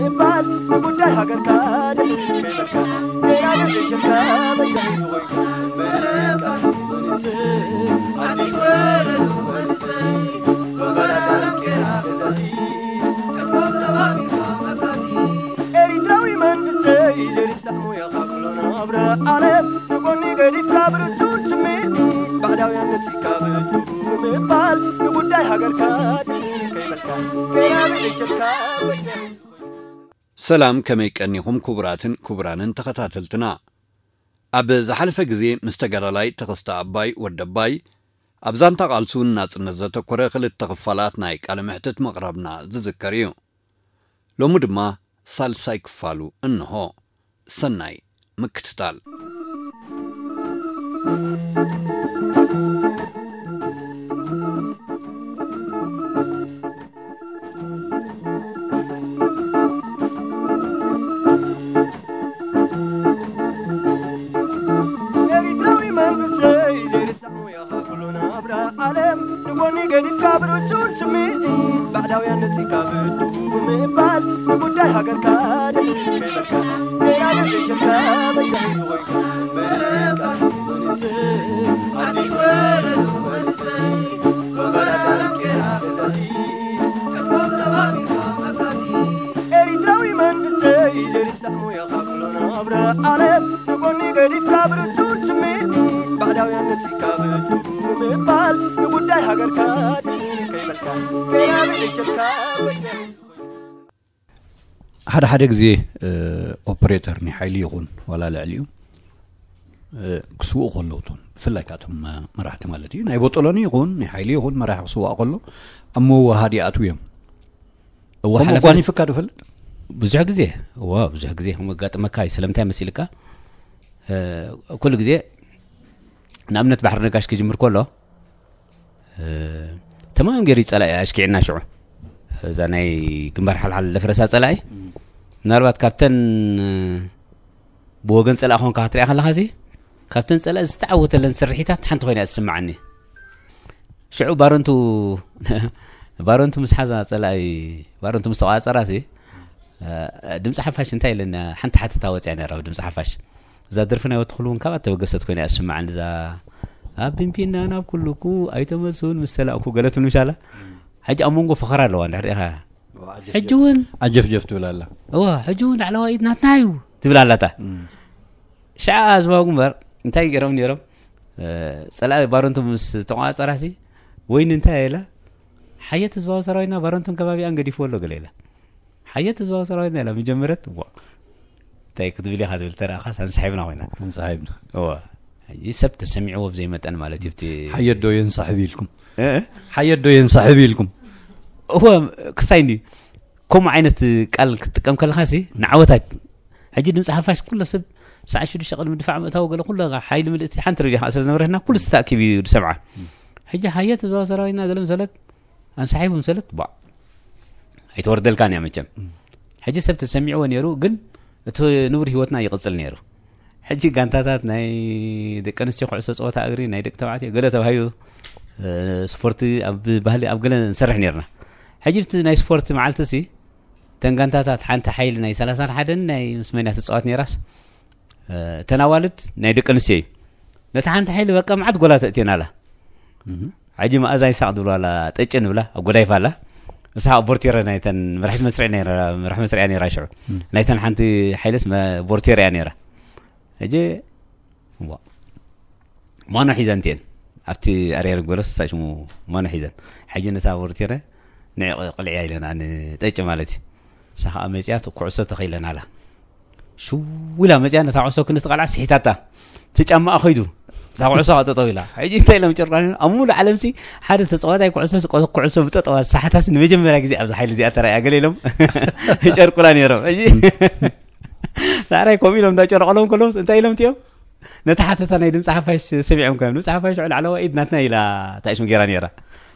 ምባል ንጉዳይ ሃገርካ ድሕር ከይበልካ፣ ጌና ንዕሽርካ በጃ ይኾይካ። ምርቃት መንእሰይ ሓድሽ ወለዶ መንእሰይ፣ ወፈራ ዳንኬራ ገዛቲ፣ ተቆም ተባቢካ መጋቲ። ኤሪትራዊ መንእሰይ፣ ዘይርሳዕ ሙያኻ ኩሉ ናብራ ዓለም፣ ንጎኒ ገዲፍካ ብርሱን ስምዒት፣ ባዕዳውያን ነጺካ ብትሩ ምባል፣ ንጉዳይ ሃገርካ ድሕር ከይበልካ፣ ጌና ብዕሽርካ በጃ። ሰላም፣ ከመይ ቀኒኹም ክቡራትን ክቡራንን ተኸታተልትና? ኣብ ዝሓለፈ ግዜ ምስ ተጋዳላይ ተኸስተ ኣባይ ወዲ ኣባይ ኣብ ዛንታ ቃልሱ ንናጽነት ዘተኮረ ክልተ ክፋላት ናይ ቃለ መሕትት ምቕራብና ዝዝከር እዩ። ሎሚ ድማ ሳልሳይ ክፋሉ እንሆ። ሰናይ ምክትታል። ኤሪትራዊ መንእሰይ ዘይርሳዕ ሙያኻ ኩሉ ናብራ ዓለም ንጎኒ ገዲፍካ ብርሱን ስምዒት ባዕዳውያን ነጺካ ብድቡ ብምባል ንጉዳይ ሃገርካ ድሕር ከይበልካ ጌና ንዕሽርካ በጃ ይኾይካ። ምርቃት መንእሰይ ሓድሽ ወለዶ መንእሰይ፣ ወፈራ ዳንኬራ ገዛቲ፣ ተቆም ተባቢካ መጋቲ። ኤሪትራዊ መንእሰይ፣ ዘይርሳዕ ሙያኻ ኩሉ ናብራ ዓለም፣ ንጎኒ ገዲፍካ ብርሱን ስምዒት፣ ባዕዳውያን ነጺካ ብድቡ ብምባል፣ ንጉዳይ ሃገርካ ድሕር ከይበልካ፣ ጌና ብዕሽርካ ወያነ። ሓደ ሓደ ግዜ፣ እ፣ ኦፕሬተር ናይ ሓይሊ ይኹን ዋላ ልዕሊኡ፣ እ፣ ክስውኡ ከለዉ እቶም፣ ብፍላይ ከኣ እቶም፣ እ፣ መራሕቲ ማለት እዩ፣ ናይ ቦጦሎኒ ይኹን ናይ ሓይሊ ይኹን መራሒ ክስዋእ ከሎ ኣብ መወሃዲ ይኣትዉ እዮም። እወ፣ ከምኡ ሓላፍነት ኣጓኒፉካ ዶ ይፈልጥ? ብዙሕ ግዜ፣ እወ፣ ብዙሕ ግዜ ከምኡ የጋጥመካ እዩ። ስለምንታይ መሲልካ? እ፣ ኩሉ ግዜ ንኣብነት ባሕሪ ነጋሽ ክጅምር ከሎ፣ እ፣ ተማም ገይሩ እዩ ጸላኢ ኣሽኪዕና ሽዑ። እዛ ናይ ግንባር ሓልሓል ለፍረሳ ጸላኢ፣ ምናልባት ካብተን፣ እ፣ ብወገን ጸላኢ ኾንካ ክትሪኣ ከለኻሲ፣ ካብተን ጸላኢ ዝተዓወተለን ስርሒታት ሓንቲ ኮይና እያ ትስምዓኒ። ሽዑ ባረንቱ፣ ባረንቱ ምስ ሓዛ ጸላኢ፣ ባረንቱ ምስ ተቋጸራሲ፣ እ፣ ድምጺ ሓፋሽ እንታይ ኢለና፣ ሓንቲ ሓተታ ወጽያ ነይራ ኣብ ድምጺ ሓፋሽ። እዛ ደርፊ ናይ ወትኹሉ እውን ካብኣ ተበገሰት ኮይና እያ ትስምዓኒ። እዛ ኣብ ቢንቢና ናብ ኩልኩ ኣይተመልሱን ምስ ተላእኩ ገለትን ምሻላ። ሕጂ ኣብ መንጎ ፈኸራ ኣለዋ እንድሕር ርኢኻ። እዋ፣ ዓጀፍ ሕጂ ጀፍ-፣ እውን ዓጀፍ ጀፍ ትብል ኣላ። እዋ፣ ሕጂ እውን ላዕለዋይ ኢድ ናትና እዩ ትብል ኣላታ። እም። ሸዓ ዝባጉ እምበር እንታይ ገይሮም ነይሮም? እ፣ ጸላኢ ባረንቱ ምስ ተቋጸራሲ፣ ወይኒ እንታይ ኢላ? ሓየት ህዝባዊ ሰራዊትና ባረንቱን ከባቢኣን ገዲፍዎ ኣሎ ገለ ኢላ። ሓየት ህዝባዊ ሰራዊትና ኢላ መጀመርያት፣ ዋ፣ እንታይ ክትብል ኢኻ ትብል ተረኣኻስ፣ ኣንሳሒብና ኮይና። ኣንሳሒብና። እዋ። ሕጂ ሰብ ተሰሚዕዎ ብዘይ መጠን ማለት እዩ፣ እቲ ሓየት ዶ የንሳሕብ ኢልኩም? እ? ሓየት ዶ የንሳሕብ ኢልኩም? እወ፣ ክሳይ እንዲ ከምኡ ዓይነት ቃል ክትጥቀም ከለኻሲ፣ ንዓወት ኣይ-፣ ሕጂ ድምፂ ሓፋሽ ኩሉ ሰብ ሰዓት ሽዱሽተ ቅድሚ ድፋዕ ምእታው ገለ ኩሉ ሓይሊ ምልእቲ ሓንቲ ሬድዮ ከዓ ስለ ዝነበረትና ኩሉ ተኣኪቡ እዩ ዝሰምዓ። ሕጂ ሓየት ህዝባዊ ሰራዊትና ገለ ምሰለት፣ ኣንሳሒቡ ምሰለት፣ ቧዕ፣ ኣይተወርደልካን እያ መቸም። ሕጂ ሰብ ተሰሚዕዎ ነይሩ፣ ግን እቲ ንቡር ህይወትና ይቕጽል ነይሩ። ሕጂ ጋንታታት ናይ ደቂ ኣንስትዮ ኩዕሶ ጸወታ እግሪ፣ ናይ ደቂ ተባዕትዮ ገለ ተባሂሉ፣ እ፣ ስፖርቲ ኣብ ባህሊ ኣብ ገለ ንሰርሕ ነይርና። ሕጂ እቲ ናይ ስፖርቲ መዓልቲ ሲ፣ እተን ጋንታታት ሓንቲ ሓይሊ ናይ ሰላሳን ሓደን ናይ ምስ መን እያ ትጻወት ነይራስ፣ እ፣ እተን ኣዋልድ ናይ ደቂ ኣንስትዮ እዩ። ነታ ሓንቲ ሓይሊ በቃ መዓት ጎላ ተእትየናላ። እህ። ሕጂ መኣዛ ይሳቕ ዝብሉ ኣላ፣ ጠጭ ንብላ፣ ኣብ ጎዳይፋ ኣላ። ንሳ ኣብ ቦርቴረ ናይተን መራሒት መስርዕ ነይራ፣ መራሒ መስርዕ እያ ነይራ ሽዑ። እም። ናይተን ሓንቲ ሓይልስ መ-፣ ቦርቴረ እያ ነይራ። ሕጂ፣ ዋ፣ ማኖ ሒዘን እትየን። ኣብቲ ኣርየር ጎለስ እንታይ ሽሙ ማኖ ሒዘን። ሕጂ ነታ ቦርቴረ ንዕ-፣ ቅልዕያ ኢለና፣ ንጠጭ ማለት እዩ። ንሳ ኸዓ መጺኣ ኩዕሶ ተኸይለን ኣላ። ሽው ኢላ መጺኣ ነታ ኩዕሶ ክንዲ ትቐልዓ ስሒታታ። እቲ ጫማኣ ኸይዱ። እታ ኩዕሶ ኸዓ ጠጠው ኢላ። ሕጂ እንታይ ኢሎም ጨርቋኒ? ኣብ ሙሉእ ዓለምሲ ሓደ ተጻዋታይ ኩዕሶ፣ ኩዕሶ ብጠጠዋ ዝሰሓታስ ንመጀመርያ ግዜ ኣብዚ ሓይሊ እዚኣ ተራእያ ገለ ኢሎም ይጨርቁላ ነይሮም። ሕጂ ዳዕራይ ከምኡ ኢሎም እንዳጨረቐሎም ከለውስ እንታይ ኢሎም እትዮም? ነቲ ሓተታ ናይ ድምፂ ሓፋሽ ሰሚዖም ከ? ድምፂ ሓፋሽ ሽዑ ላዕለዋይ ኢድ ናትና ኢላ ታሽሙ ገይራ ነይራ።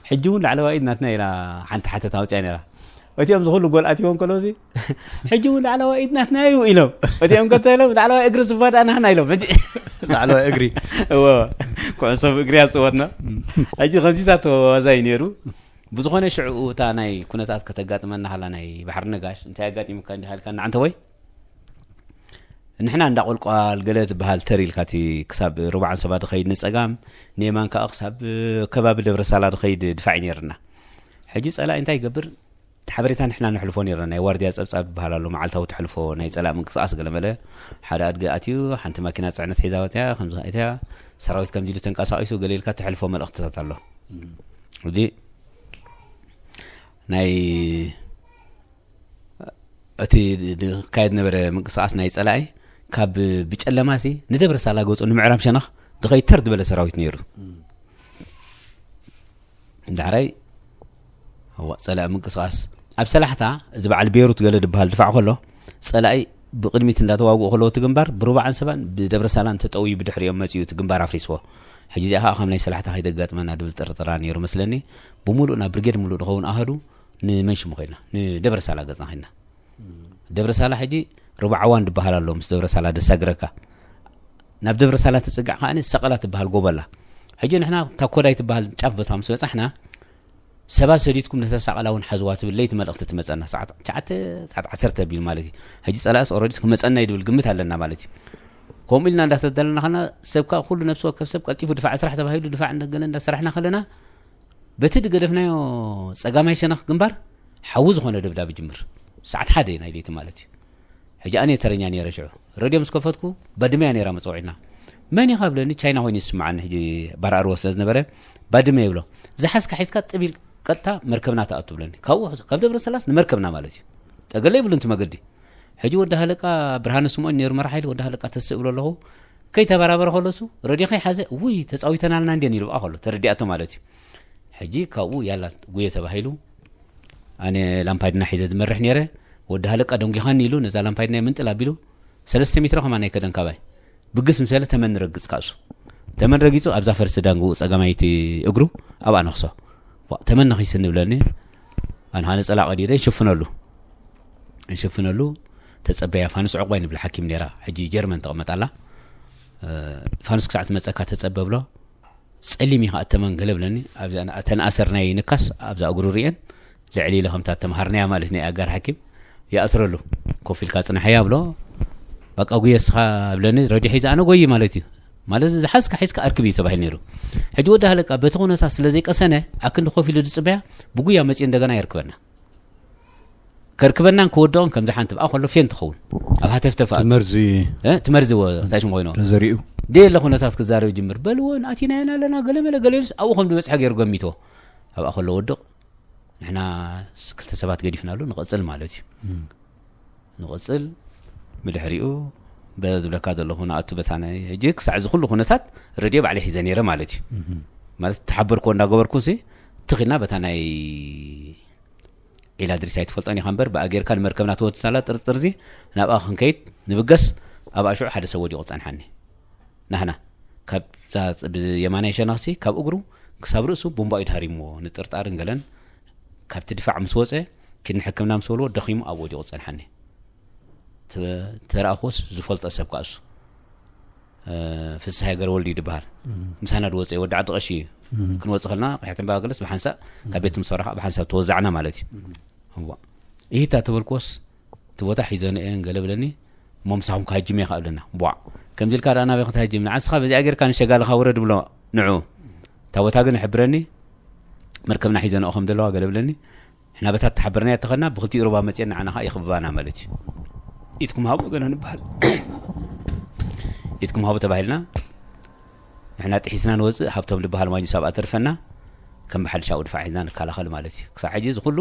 ሕጂ እውን ላዕለዋይ ኢድ ናትና ኢላ ሓንቲ ሓተታ ኣውፅያ ነይራ። እቲኦም ዝኹሉ ጎል ኣትዮም ከለውሲ፣ ሕጂ እውን ላዕለዋይ ኢድ ናትና እዩ ኢሎም። እቲኦም ከተ ኢሎም፣ ላዕለዋይ እግሪ ዝባዳ ናህና ኢሎም። ሕጂ ላዕለዋይ እግሪ። እወ፣ ኩዕሶ ብእግሪ ኣፅወትና። ሕጂ ከምዚታት ተወዛይ ነይሩ። ብዝኾነ ሽዑ እታ ናይ ኩነታት ከተጋጥመና ሃላ ናይ ባሕሪ ነጋሽ እንታይ ኣጋጢሙካ እንዲህ ሃልካ ንዓንተ ወይ ንሕና እንዳ ቆልቋል ገለ ትበሃል ተር ኢልካ እቲ ክሳብ ሩባዓን ሰባ ድኸይድ ንጸጋም ንየማን ከዓ ክሳብ ከባቢ ደብረ ሳላ ድኸይድ ድፋዕ እዩ ነይርና። ሕጂ ጸላኢ እንታይ ይገብር? ሓበሬታ ንሕና ነሕልፎ ነይርና። ናይ ዋርድያ ጸብጻብ ይበሃል ኣሎ፣ መዓልታዊ ተሕልፎ ናይ ጸላእ ምንቅስቃስ ገለመለ። ሓደ ኣድጊ ኣትዩ፣ ሓንቲ ማኪና ጽዕነት ሒዛ ወትያ፣ ከምዚ ኣይትያ፣ ሰራዊት ከምዚ ኢሉ ተንቀሳቒሱ ገለ ኢልካ ተሕልፎ መልእኽትታት ኣሎ። ሕጂ ናይ እቲ ዝካየድ ነበረ ምንቅስቃስ ናይ ጸላኢ ካብ ብጨለማሲ ንደብረ ሳላ ገጹ ንምዕራብ ሸነኽ ድኸይድ ተር ዝበለ ሰራዊት ነይሩ። ዳሕራይ እዋ ጸላኢ ምንቅስቃስ ኣብ ሰላሕታ እዚ በዓል ቤሩት ገለ ዝበሃል ድፋዕ ከሎ ጸላኢ ብቕድሚት እንዳተዋግኡ ከለዉ እቲ ግንባር ብሩባዓን ሰባን ብደብረ ሳላን ተጠውዩ ብድሕሪኦም መጺኡ እቲ ግንባር ኣፍሪስዎ። ሕጂ እዚኣ ከዓ ከም ናይ ሰላሕታ ከይተጋጥመና ድብል ጥርጥራ ነይሩ መስለኒ። ብምሉእ ናብ ብርጌድ ምሉእ ድኸውን ኣሃዱ ንመን ሽሙ ኮይና ንደብረ ሳላ ገጽና ኮይና። ደብረ ሳላ ሕጂ ሩባዕ ዓዋን ድበሃል ኣሎ ምስ ደብረ ሳላ ደሳግረካ። ናብ ደብረ ሳላ ትጽጋዕ ከዓኒ ሰቐላ ትበሃል ጎቦ ኣላ። ሕጂ ንሕና እታ ኮዳይ ትበሃል ጫፍ ቦታ ምስ በጻሕና ሰባት ሰዲድኩም ነታ ሰቐላ እውን ሓዝዋ ትብል ለይቲ መልእኽቲ ትመጸና ሰዓት ትሽዓተ ሰዓት ዓሰርተ ቢል ማለት እዩ። ሕጂ ጸላእስ ኦረዲስ ክመጸና እዩ ድብል ግምት ኣለና ማለት እዩ። ከምኡ ኢልና እንዳተዳለና ከለና ሰብ ከዓ ኩሉ ነብሲ ወከፍ ሰብ ቀልጢፉ ድፋዕ ስራሕ ተባሂሉ ድፋዕ እንደገለ እንዳሰራሕና ከለና በቲ ድገደፍናዮ ጸጋማይ ሸነኽ ግንባር ሓዊ ዝኾነ ደብዳብ ይጅምር። ሰዓት ሓደ ናይ ለይቲ ማለት እዩ። ሕጂ ኣነ ተረኛ ነይረ ሽዑ። ረድዮ ምስ ከፈትኩ ባድመ እያ ነይራ መጸውዒና። መን ኢኻ ብለኒ ቻይና ኮይኑ ይስምዓኒ ሕጂ ባርኣርዎ ስለ ዝነበረ ባድመ ይብሎ። ዝሓዝካ ሒዝካ ጥቢል ቀጥታ መርከብና ተኣቱ ብለኒ። ካብኡ ካብ ደብረ ሰላስ ንመርከብና ማለት እዩ። ጠገለ ይብሉ እንት መገዲ። ሕጂ ወዲ ሃለቃ ብርሃነ ስምኦን ነይሩ መራሕ ሓይሊ ወዲ ሃለቃ ተስእ ብሎ ኣለኹ። ከይተበራበረ ከሎሱ ረድዮ ከይሓዘ ውይ ተጻዊተናልና እንዴን ኢሉ ብኣ ከሎ ተረዲኣቶ ማለት እዩ። ሕጂ ካብኡ ያላ ጉየ ተባሂሉ ኣነ ላምፓድና ሒዘ ዝመርሕ ነይረ። ወዲ ሃለቃ ደንጊኻኒ ኢሉ ነዛ ላምፓድና ምንጥል ኣቢሉ ሰለስተ ሜትሮ ከማን ኣይከደን ካባይ ብግስ ምስ በለ ተመን ረግጽ ካእሱ ተመን ረጊጹ ኣብዛ ፈርሲ ዳንግኡ ጸጋማይቲ እግሩ ኣብኣ ነኽሶ። ዋ፣ ተመን ነኺስኒ ብለኒ ኣንሃ ነጸላ ቀዲደ ይሽፍነሉ ይሽፍነሉ ተጸበያ ፋኑስ ዕቑባይ ንብል ሓኪም ነይራ ሕጂ ጀርመን ተቐመጣላ። ፋኑስ ክሳዕ ትመጸካ ተጸበ ብሎ ጸሊም ኢኻ እተመን ገለ ብለኒ። ኣብዛ ተንኣሰር ናይ ንካስ ኣብዛ እግሩ ርእየን ልዕሊ ኢለ ከምታ ተምሃርናያ ማለት ናይ ኣጋር ሓኪም ይኣስረሉ። ኮፍ ኢልካ ጽናሕያ ብሎ በቃ ጉየ እስኻ ብለኒ ረድዮ ሒዘ ኣነ ጎይ ማለት እዩ። ማለት ዝሓዝካ ሒዝካ ኣርክብ እዩ ተባሂሉ ነይሩ። ሕጂ ወዲ ሃለቃ በቲ ኩነታት ስለ ዘይቀሰነ ኣክንዲ ኮፍ ኢሉ ዝጽበያ ብጉያ መጺኡ እንደገና የርክበና። ከርክበናን ክወድቕን ከምዚ ሓንቲ ብኣ ከሎ ፌን ትኸውን ኣብ ሃተፍተፍ ኣቱ። ትመርዚ እ፣ ትመርዚ ወ እንታይ ሽሙ ኮይኖ ተዘሪኡ ደየለ ኩነታት ክዛረብ ይጅምር። በልዎ ኣቲናየን ኣለና ገለ መለ ገለ ኢሉስ ኣብኡ ከም ዝበጽሐ ገይሩ ገሚትዎ። ኣብኣ ከሎ ወድቕ ንሕና ስ- ክልተ ሰባት ገዲፍናሉ ንቐጽል ማለት እዩ። ንቐጽል ብድሕሪኡ በ ዝብለካ ዘለኹ ንኣቱ በታ ናይ ሕጂ ክሳዕ እዚ ኩሉ ኩነታት ረድዮ ባዕለይ ሒዘ ነይረ ማለት እዩ። ማለት ተሓበርኮ እንዳገበርኩ ሲ ትኺና በታ ናይ ዒላ ድሪስ ኣይትፈልጦን ኢኻ እምበር ብኣ ጌርካ ንመርከብና ትወትሳላ ጥርጥርዚ ናብኣ ክንከይድ ንብገስ ኣብኣ ሽዑ ሓደ ሰብ ወዲቑ ጸንሓኒ። ናህና ካብዛ ብየማናይ ሸነኽሲ ካብ እግሩ ክሳብ ርእሱ ቡምባ እዩ ድሃሪምዎ። ንጥርጣርን ገለን ካብቲ ድፋዕ ምስ ወፀ ኪድኒ ሕክምና ምስ በልዎ ደኺሙ ኣብ ወዲቑ ጸንሓኒ። ተ- ተረኣኽዎስ ዝፈልጦ ሰብ ከኣሱ ፍስሃ ገረወልዲ ድበሃል። ምሳና ድወፀ ወዲ ዓዲ ቀሺ እዩ። ክንወፅእ ከለና ቅሕቲ እምባ ገለስ ብሓንሳእ ካብ ቤት ትምህርቲ ሰውራ ከዓ ብሓንሳብ ተወዛዕና ማለት እዩ። እዋ ኢሂታ ተበልክዎስ እቲ ቦታ ሒዘንኤን ገለ ብለኒ። እሞ ምሳኹም ክሃጅም እየ ከኣ ብለና። ቧዕ ከምዚ ኢልካ ደኣ ናበይ ክትሃጅም ንዓስኻ በዚኣ ጌርካ ንሸጋልኻ ውረድ ብሎ። ንዑ እታ ቦታ ግን ይሕብረኒ። መርከብና ሒዘንኦ ከም ዘለዋ ገለ ብለኒ። ንሕና በታ ተሓበርናያ ተኸድና ብክልቲኡ ሩባ መፅየን ንዓና ከዓ ይኽብባና ማለት እዩ። ኢድኩም ሃቡ ገለ ንበሃል። ኢድኩም ሃቡ ተባሂልና ንሕና ጥሒስና ንወፅእ። ሃብቶም ዝበሃል ማንጁስ ኣብኣ ተርፈና። ከም ብሓድሽ ኣብኡ ድፋዕ ሒዝና ንከላኸል ማለት እዩ። ክሳብ ሕጂ እዚ ኩሉ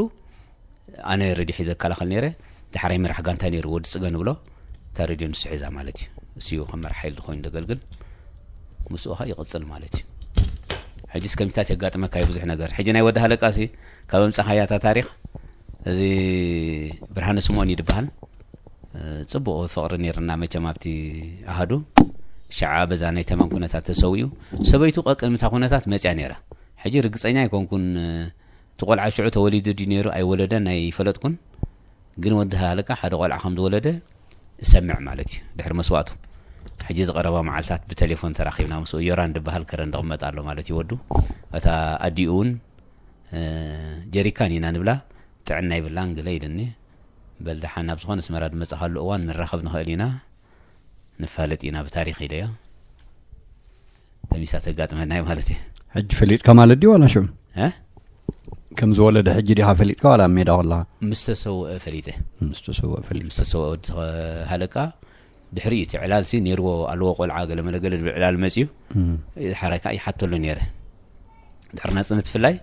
ኣነ ረድዮ ሒዘ እከላኸል ነይረ። ዳሕራይ መራሕ ጋንታ ነይሩ ወዲ ፅገ ንብሎ። እታ ረድዮ ንሱ ሒዛ ማለት እዩ። እሱ እዩ ከም መራሕ ሓይሊ ኮይኑ ዘገልግል። ምስኡ ኸ ይቕፅል ማለት እዩ። ሕጂስ ከምዚታት የጋጥመካ እዩ ብዙሕ ነገር። ሕጂ ናይ ወዲ ሃለቃ ሲ ካብ ኣምፃኻያ እታ ታሪኽ እዚ ብርሃነ ስምኦን እዩ ዝበሃል። ፅቡቕ ፍቕሪ ነይርና መቸም ኣብቲ ኣሃዱ ሸዓ በዛ ናይ ተመን ኩነታት ተሰዊኡ። ሰበይቱ ቀቅድሚ እታ ኩነታት መፅያ ነይራ። ሕጂ ርግፀኛ ኣይኮንኩን እቲ ቆልዓ ሽዑ ተወሊዱ ድዩ ነይሩ ኣይወለደን ኣይፈለጥኩን። ግን ወዲ ሃለቃ ሓደ ቆልዓ ከም ዝወለደ እሰምዕ ማለት እዩ ድሕሪ መስዋእቱ። ሕጂ ዝቐረባ መዓልታት ብቴሌፎን ተራኺብና ምስኡ ዮራን ዝበሃል ከረን ዝቕመጥ ኣሎ ማለት እዩ ወዱ። እታ ኣዲኡ እውን እ፣ ጀሪካን ኢና ንብላ፣ ጥዕና ይብላን ገለ ኢልኒ። በል ደሓን ናብ ዝኾነ ኣስመራ ዝመጻኻሉ እዋን ንራኸብ ንኽእል ኢና፣ ንፋለጥ ኢና ብታሪኽ ኢለዮ። ተሚሳ ተጋጥመናይ ማለት እዩ። ሕጂ ፈሊጥካ ማለት ድዩ ዋላ ሽዑ? እ? ከም ዝወለደ ሕጂ ዲኻ ፈሊጥካ ዋላ ኣብ ሜዳ ከለኻ? ምስ ተሰውአ ፈሊጠ። ምስ ተሰውአ ፈሊጥካ። ምስ ተሰውአ ወዲ ሃለቃ ድሕሪ እቲ ዕላልሲ ነይርዎ ኣለዎ ቆልዓ ገለ መለ ገለ ዝብል ዕላል መጽዩ። እም። ሓራይ ከዓ ይሓተሉ ነይረ። ድሕሪ ናጽነት ብፍላይ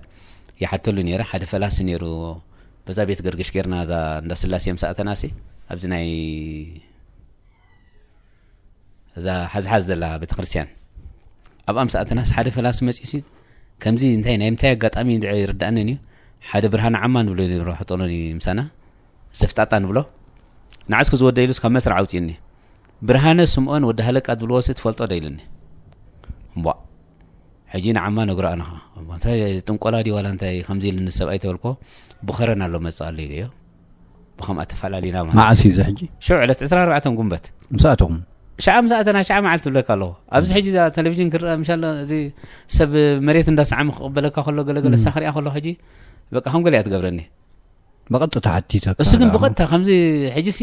ይሓተሉ ነይረ። ሓደ ፈላሲ ነይሩ። በዛ ቤት ገርግሽ ጌርና እዛ እንዳ ስላሴ ምሳእተናሲ ኣብዚ ናይ እዛ ሓዝሓዝ ዘላ ቤተክርስትያን ኣብ ኣምሳእተናስ ሓደ ፈላሲ መጺኡሲ ከምዚ እንታይ ናይ ምንታይ ኣጋጣሚ እንድዒ ይርዳእንን እዩ። ሓደ ብርሃን ዓማ ንብሎ ነይሩ ሕጠሎኒ ምሳና ዘፍጣጣ ንብሎ። ንዓስኪ ዝወደ ኢሉስ ካብ መስርዕ ኣውፅእኒ። ብርሃነ ስምኦን ወዲ ሃለቃ ዝብልዎ ሲ ትፈልጦ ዶ ኢሉኒ። እምቧ ሕጂ ንዓማ ነግሮ ኣነኻ። እንታይ ጥንቆላ ድዩ ዋላ እንታይ ከምዚ ኢሉኒ ሰብኣይ ተበልኮ። ብኸረን ኣሎ መፅእ ኣሎ ኢለዮ። ብኸምኣ ተፈላለዩና ማለት። መዓስ እዩ እዚ ሕጂ? ሽዑ ዕለት ዕስራን ኣርባዕተን ጉንበት። ምሳእተኹም? ሸዓ ምሳእተና ሸዓ መዓልቲ እብለካ ኣለኹ። ኣብዚ ሕጂ እዛ ቴሌቪዥን ክረአ ምሻሎ እዚ ሰብ መሬት እንዳሰዓመ ክቕበለካ ከሎ ገለገለ እሳ ክሪኣ ከሎ ሕጂ በቃ ከም ገለ እያ ትገብረኒ። ብቐጥታ ሓቲተካ እሱ ግን ደኣ። ብቐጥታ ከምዚ ሕጂ ሲ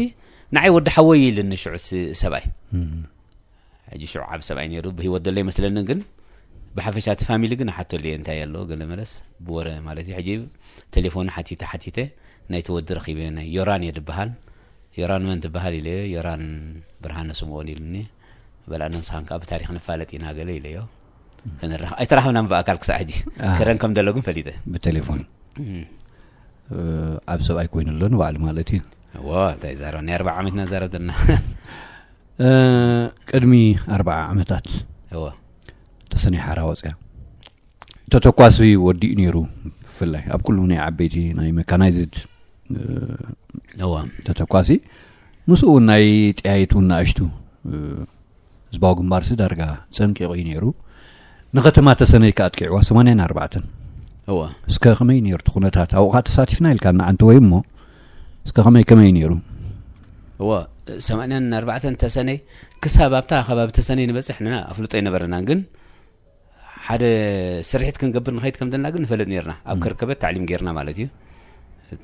ንዓይ ወዲ ሓወይ ኢልኒ ሽዑ እቲ ሰብኣይ። እም። ሕጂ ሽዑ ዓብ ሰብኣይ ነይሩ ብህይወት ዘሎ ይመስለኒ ግን ብሓፈሻ እቲ ፋሚሊ ግን ሓተሉ እየ እንታይ ኣሎ ገለ መለስ ብወረ ማለት እዩ። ሕጂ ቴሌፎን ሓቲተ ሓቲተ ናይቲ ወዲ ረኺበ ናይ ዮራን እየ ዝበሃል። ዮራን መን ትበሃል ኢለዮ። ዮራን ብርሃነ ስምኦን ኢሉኒ። በል ኣነ ንስኻን ከዓ ብታሪኽ ንፋለጥ ኢና ገለ ኢለዮ። ክንራኸ ኣይተራኸብናን ብኣካል ክሳዕ ሕጂ። ኣህ። ክረን ከም ዘሎ ግን ፈሊጠ። ብቴሌፎን። እም። እ፣ ኣብ ሰብኣይ ኮይኑ ኣሎ ንባዕሉ ማለት እዩ። እዎ እንታይ ዛረብ ናይ ኣርባዓ ዓመት ኢና ዛረብ ዘለና። እ፣ ቅድሚ ኣርባዓ ዓመታት እዎ። ተሰነይ ሓራ ወፅያ ተተኳሲ ወዲኡ ነይሩ። ብፍላይ ኣብ ኩሉ ናይ ዓበይቲ ናይ መካናይዝድ፣ እ፣ እዋ። ተተኳሲ ምስኡ እውን ናይ ጥያይቱ ናእሽቱ፣ እ፣ ህዝባዊ ግንባርሲ ዳርጋ ጸንቂቑ እዩ ነይሩ። ንከተማ ተሰነይ ከኣ ኣጥቂዕዋ ሰማንያን ኣርባዕተን። እዋ። እስከ ከመይ ነይሩ እቲ ኩነታት? ኣብኡ ከኣ ተሳቲፍና ኢልካ ንዓንተ ወይ እሞ እስከ ከመይ ከመይ ነይሩ? እዋ፣ ሰማንያን ኣርባዕተን ተሰነይ ክሳብ ኣብታ ከባቢ ተሰነይ ንበጽሕ ንና ኣፍልጦ ኣይነበረናን ግን ሓደ ስርሒት ክንገብር ንኸይድ ከም ዘለና ግን ንፈልጥ ነርና። ኣብ እም። ከርከበት ታዕሊም ጌርና ማለት እዩ።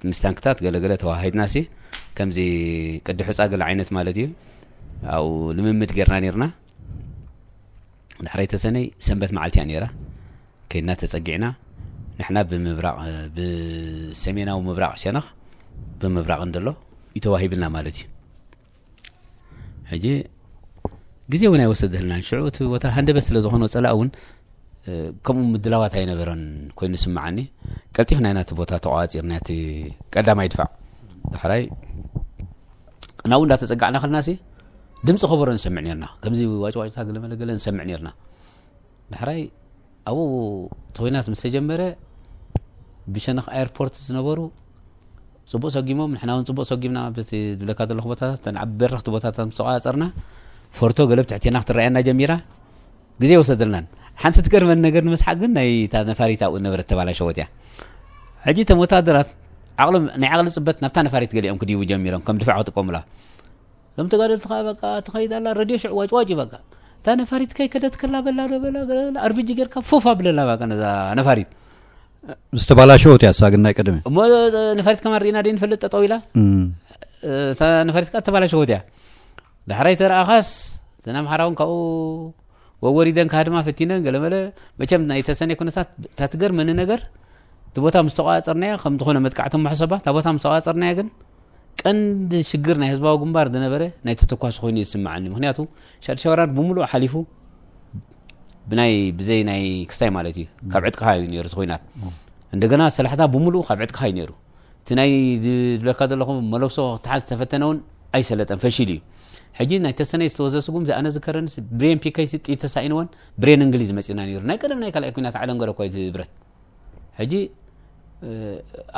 ምስ ታንክታት ገለገለ ተዋሂድና ሲ ከምዚ ቅዲ ሑጻ ገለ ዓይነት ማለት እዩ። ኣብኡ ልምምድ ጌርና ነርና። ዳሕራይ ተሰነይ ሰንበት መዓልቲ እያ ነይራ። ከይድና ተጸጊዕና ንሕና ብምብራቕ፣ ብሰሜናዊ ምብራቕ ሸነኽ ብምብራቕ እንደሎ እዩ ተዋሂብልና ማለት እዩ። ሕጂ ግዜ እውን ኣይወሰደልናን። ሽዑ እቲ ቦታ ሃንደበት ስለ ዝኾነ ጸላእ እውን፣ እ፣ ከምኡ ምድላዋት ኣይነበረን ኮይኑ ዝስምዓኒ። ቀልጢፍና ኢና እቲ ቦታ ተቋጺርና እቲ ቀዳማይ ድፋዕ። ዳሕራይ ናብኡ እንዳተጸጋዕና ከለና ሲ ድምፂ ከበሮ ንሰምዕ ነርና። ከምዚ ዋጭዋጭታ ገለ መለ ገለ ንሰምዕ ነርና። ዳሕራይ ኣብኡ እቲ ኹናት ምስ ተጀመረ ብሸነኽ ኤርፖርት ዝነበሩ ጽቡቕ ሰጊሞም፣ ንሕና እውን ጽቡቕ ሰጊምና። በቲ ዝብለካ ዘለኹ ቦታታት፣ እተን ዓቢ በረኽቲ ቦታታት ምስ ተቋጻጸርና፣ ፎርቶ ገለ ብትሕቴና ክትረኣየና ጀሚራ። ግዜ ወሰደልናን። ሓንቲ ትገርመኒ ነገር ንምስሓቅ ግን ናይ እታ ነፋሪት ኣብኡ ነበረት ተባላሸወት እያ። ሕጂ እቶም ወታደራት ዓቕሎም፣ ናይ ዓቕሊ ጽበት ናብታ ነፋሪት ገሊኦም ክድይቡ ጀሚሮም፣ ከም ድፋዕ ክጥቀሙላ። እዞም ተጋደልቲ ከኣ በቃ ትኸይድ ኣላ፣ ረድዮ ሽዑ ዋጭ ዋጭ እዩ በቃ። እታ ነፋሪት ከይከደት ከላ በላ ዶ በላ፣ ገለ በላ፣ ኣርቢጂ ጌርካ ፉፍ ኣብለላ በቃ ነዛ ነፋሪት። ዝተባላሸወት እያ እሳ ግን ናይ ቀደም እያ። እሞ ነፋሪት ከማን ርኢና ደይንፈልጥ ጠጠው ኢላ። እም። እታ ነፋሪት ከኣ ተባላሸወት እያ። ዳሕራይ ተረኣኻስ እተን ኣምሓራ እውን ካብኡ ወወሪደን ክሃድማ ፈቲነን ገለመለ። መቸም ናይ ተሰነይ ኩነታት እታ ትገርመኒ ነገር እቲ ቦታ ምስ ተቋጸርናዮ ከም ዝኾነ መጥቃዕቶም መሕሰባ እታ ቦታ ምስ ተቋጸርናዮ ግን ቀንዲ ሽግር ናይ ህዝባዊ ግንባር ዝነበረ ናይ ተተኳሲ ኮይኑ እዩ ዝስምዓኒ። ምኽንያቱ ሻድሻይ ወራር ብምሉኡ ሓሊፉ ብናይ ብዘይ ናይ ክስታይ ማለት እዩ ካብ ዕጥቅኻ እዩ ነይሩ እቲ ኹናት። እንደገና ሰላሕታ ብምሉኡ ካብ ዕጥቅኻ እዩ ነይሩ። እቲ ናይ ዝብለካ ዘለኹ መለብሶ ክትሓዝ ዝተፈተነ እውን ኣይሰለጠን ፈሺሉ እዩ። ሕጂ ናይ ተሰነይ ዝተወዘ ስጉም ዝኣነ ዝከረንስ ብሬን ፒከይሲ ጥይት ተሳኢንወን ብሬን እንግሊዝ መፂና ነይሩ። ናይ ቀደም ናይ ካልኣይ ኩናት ዓለም ገለ እኳ እዩ እቲ ብረት። ሕጂ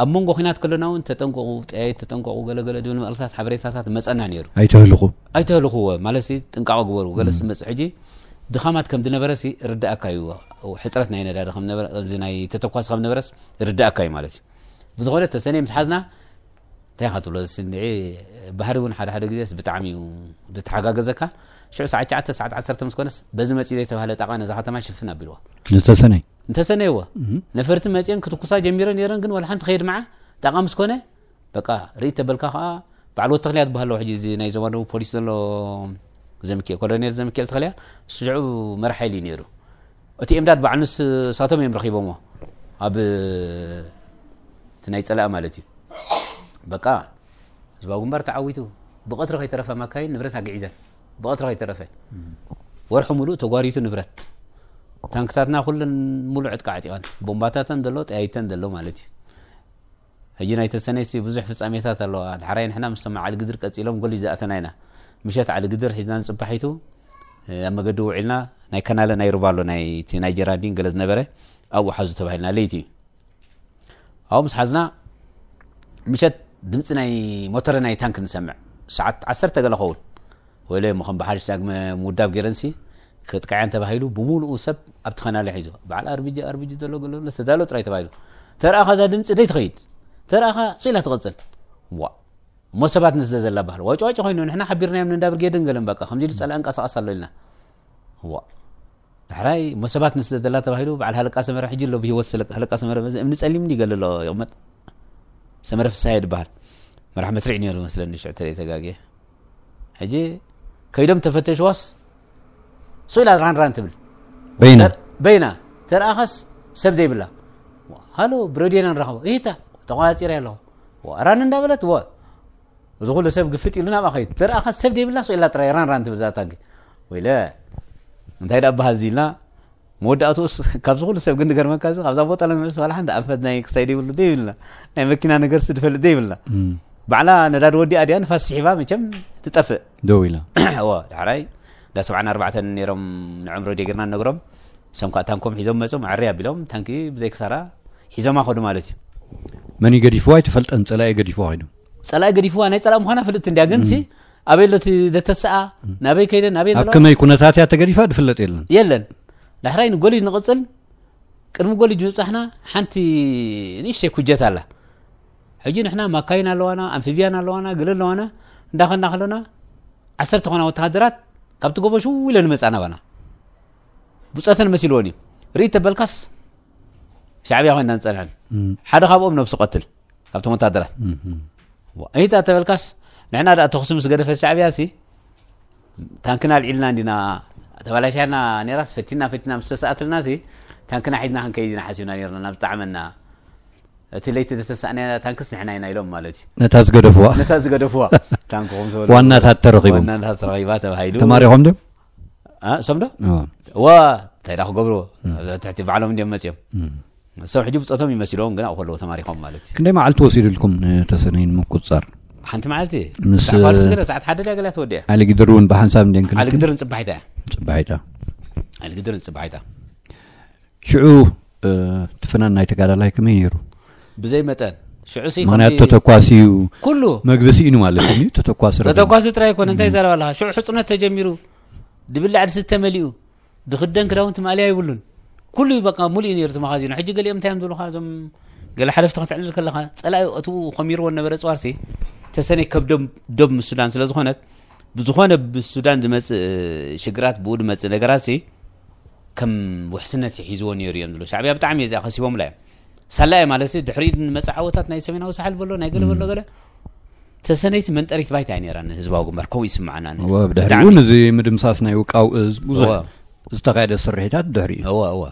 ኣብ መንጎ ኩናት ከለና እውን ተጠንቀቑ፣ ጠያይት ተጠንቀቑ፣ ገለገለ ዝብል መልእኽታት ሓበሬታታት መፀና ነይሩ። ኣይተህልኹ። ኣይተህልኹዎ ማለት ሲ ጥንቃቐ ግበሩ ገለ ስመፅእ ሕጂ ድኻማት ከም ዝነበረ ሲ ርዳእካ እዩ። ሕፅረት ናይ ነዳዲ ከም ነበረ ኣብዚ ናይ ተተኳሲ ከም ነበረስ ርዳእካ እዩ ማለት እዩ። ብዝኾነ ተሰነይ ምስ ሓዝና እንታይ ኢኻ ትብሎ ስንዒ ባህሪ እውን ሓደ ሓደ ግዜስ ብጣዕሚ እዩ ዝተሓጋገዘካ። ሽዑ ሰዓት ትሽዓተ ሰዓት ዓሰርተ ምስ ኮነስ በዚ መፂ ዘይተባህለ ጣቓ ነዛ ከተማ ሽፍን ኣቢልዋ። ዝተሰነይ እንተሰነይዎ ነፈርቲ መፅአን ክትኩሳ ጀሚረ ነይረን፣ ግን ዋላ ሓንቲ ከየድምዓ ጣቃ ምስ ኮነ በቃ ርኢ ተበልካ ከዓ በዓል ወተኽልያ ዝበሃል ኣለዎ። ሕጂ እዚ ናይ ዞባ ደቡብ ፖሊስ ዘሎ ዘምኪኤል፣ ኮሎኔል ዘምኪኤል ተኽልያ፣ እሱ ሽዑ መራሕ ሓይሊ እዩ ነይሩ። እቲ ኤምዳድ በዓል ንስ ሳቶም እዮም ረኺቦሞ ኣብ እቲ ናይ ፀላኢ ማለት እዩ። በቃ ህዝባዊ ግንባር ተዓዊቱ ብቐትሪ ከይተረፈ ማካይን ንብረት ኣግዒዘን ብቐትሪ ከይተረፈ ወርሒ ሙሉእ ተጓሪቱ ንብረት ታንክታትና ኩለን ሙሉእ ዕጥቂ ዓጢቐን ቦምባታተን ዘሎ ጠያይተን ዘሎ ማለት እዩ። ሕጂ ናይ ተሰነይሲ ብዙሕ ፍጻሜታት ኣለዋ። ዳሕራይ ንሕና ምስቶም ዓሊ ግድር ቀጺሎም ጎል ዝኣተና ኢና። ምሸት ዓሊ ግድር ሒዝና ንጽባሒቱ ኣብ መገዲ ውዒልና ናይ ከናለ ናይ ሩባ ኣሎ ናይ እቲ ናይ ጀራዲን ገለ ዝነበረ ኣብኡ ሓዙ ተባሂልና ለይቲ እዩ። ኣብኡ ምስ ሓዝና ምሸት ድምፂ ናይ ሞተር ናይ ታንክ ንሰምዕ ሰዓት ዓሰርተ ገለ ኸውን ወይለ እሞ ከም ብሓድሽ ዳግመ ምውዳብ ገይረንሲ ክጥቃዕያን ተባሂሉ ብምሉኡ ሰብ ኣብቲ ኸናለ ሒዞ በዓል ኣርቢጂ ኣርቢጂ ዘሎ ገሎ ተዳሎ ጥራይ ተባሂሉ ተረኣኻ እዛ ድምፂ ደይ ትኸይድ ተረኣኻ ስኢላ ትቐፅል ዋ እሞ ሰባት ንስደደላ ባህል ዋጭዋጭ ኮይኑ ንሕና ሓቢርናዮም ንእንዳ ብርጌድን ገለን በቃ ከምዚ ኢሉ ፀላእ እንቀሳቐስ ኣሎ ኢልና ዋ ዳሕራይ እሞ ሰባት ንስደደላ ተባሂሉ በዓል ሃለቃ ሰመረ ሕጂ ኣሎ ብህይወት ሃለቃ ሰመረ እዚ እምኒ ፀሊም እንዲ ገለ ኣሎ ይቕመጥ ሰመረ ፍስሃ ይድበሃል መራሕ መስሪዕ ነይሩ መስለኒ ሽዑ ተለይ ተጋግየ ሕጂ ከይዶም ተፈተሽዋስ ሶ ኢላ ራን ራን ትብል በይና በይና ተረኣኻስ ሰብ ዘይብላ ሃሎ ብረድዮና ንራኸቦ ይታ ተቋፂረ ኣለኹ ራን እንዳበለት ወ እዚ ኩሉ ሰብ ግፍጥ ኢሉ ናብኣ ከይድ ተረኣኻ ሰብ ዘይብላ ሶ ኢላ ጥራይ ራን ራን ትብል ዛታ ወይለ እንታይ ዳ በሃል ዚልና መወዳእትኡስ ካብዚ ኩሉ ሰብ ግን ንገርመካ እዚ ካብዛ ቦታ ለምዕስ ዋላ ሓንቲ ኣንፈት ናይ ክሳይ ደይብሉ ደይብልና ናይ መኪና ነገር ስድፈልጥ ደይብልና ባዕላ ነዳድ ወዲኣ ድያ ንፋስ ስሒባ መቸም ትጠፍእ ደው ኢላ እዎ ዳሕራይ እንዳ ሰብዓን ኣርባዕተን ነይሮም ንዕምሮ ዴግርና ነግሮም እሶም ከዓ ታንኮም ሒዞም መፅኦም ዕሪ ኣቢሎም ታንኪ ብዘይ ክሳራ ሒዞማ ከዱ ማለት እዩ መን ገዲፍዋ ኣይትፈልጠን ፀላኢ ገዲፍዋ ከይዱ ፀላኢ ገዲፍዋ ናይ ፀላኢ ምዃና ፍልጥቲ እንድያ ግን ሲ ኣበይ ኣሎ እቲ ደተሰኣ ናበይ ከይደ ናበይ ኣብ ከመይ ኩነታት እያ ተገዲፋ ድፍለጥ የለን የለን ዳሕራይ ንጎሊጅ ንቕፅል ቅድሚ ጎሊጅ ምብፃሕና ሓንቲ ንእሽተይ ኩጀት ኣላ ሕጂ ንሕና ማካይን ኣለዋና ኣንፊብያን ኣለዋና ገለ ኣለዋና እንዳኸና ከለና ዓሰርተ ኾና ወተሃደራት ካብቲ ጎቦ ሽው ኢለን ይመፃና ባና ብፀተን መሲልዎን እዩ ርኢ ተበልካስ ሻዕብያ ኮይና ንፀንሐን ሓደ ካብኦም ነብሱ ቀትል ካብቶም ወታደራት እይታ ተበልካስ ንሕና ደኣ ተኹሲ ምስ ገደፈት ሻዕብያ ሲ ታንክና ኣልዒልና እንዲና ተባላሻና ኔራስ ፈቲና ፈቲና ምስ ተሰኣትልና ሲ ታንክና ሒዝና ክንከይድ ኢና ሓሲብና ኔርና ናብ ዝጠዓመና እቲ ለይቲ ዝተሳእናያ ታንክስ ንሕና ኢና ኢሎም ማለት እዩ ነታ ዝገደፍዋ ነታ ዝገደፍዋ ታንክኹም ዝበሉ ዋናታት ተረኺቦም ዋናታት ተረኺባ ተባሂሉ ተማሪኾም ድዮም እሶም ዶ እዋ እንታይ ዳ ክገብርዎ ትሕቲ ባዕሎም እንዲዮም መፅኦም እሶም ሕጂ ብፆቶም ይመሲሎም ግን ኣብኡ ከለዉ ተማሪኾም ማለት እዩ ክንደይ መዓልቲ ወሲዱልኩም ንተሰነይ ንምቁፅፃር ሓንቲ መዓልቲ ምስ ፋርስ ገለ ሰዓት ሓደ ድያ ገላ ተወዲያ ኣሊግድር እውን ብሓንሳብ እንዲን ክልክም ኣሊግድርን ፅባሒታ እያ ፅባሒታ ኣሊግድርን ፅባሒታ ሽዑ እቲ ፍናን ናይ ተጋዳላይ ከመይ ነይሩ ብዘይ መጠን ሽዑ ሲ ምክንያቱ ከምቲ ተተኳሲ እዩ ኩሉ መግቢ ስኢኑ ማለት እዩ ተተኳሲ ረኺቡ። ተተኳሲ ጥራይ ኣይኮነ እንታይ ይዛረብ ኣለኻ ሽዑ ሕፅነት ተጀሚሩ ድብላዕ ድስተ መሊኡ ድኽደን ክዳውንቲ ማእለያ ይብሉን ኩሉ እዩ በቃ ሙሉእ እዩ ነይሩ እቲ መኻዚኖ ሕጂ ገሊኦም እንታይ እዮም ዝብሉኻ እዞም ገለ ሓለፍቲ ከተዕልል ከለኻ ፀላኢ እትኡ ኮሚርዎ ነበረ ፅዋርሲ ተሰነይ ከብዶም ዶብ ምስ ሱዳን ስለ ዝኾነት ብዝኾነ ብሱዳን ዝመፅእ ሽግራት ብኡ ዝመፅእ ነገራት ሲ ከም ውሕስነት ሒዝዎ ነይሩ እዮም ዝብሉ ሻዕብያ ብጣዕሚ እዚኣ ከሲቦምላ እዮም ሳላ እየ ማለት ድሕሪኡ ንመፅእ ዓወታት ናይ ሰሜናዊ ሳሕል በሎ ናይ ገለ በሎ ገለ ተሰነይሲ መንጠሪት ባይታ እያ ነይራ ንህዝባዊ ግንባር ከምኡ ይስምዓና ነይሩ። እወ፣ ብድሕሪኡ ብጣዕሚ። ነዚ ምድምሳስ ናይ ውቃው እዝ ብዙሕ እወ። ዝተኻየደ ስርሒታት ድሕሪኡ። እወ፣ እወ።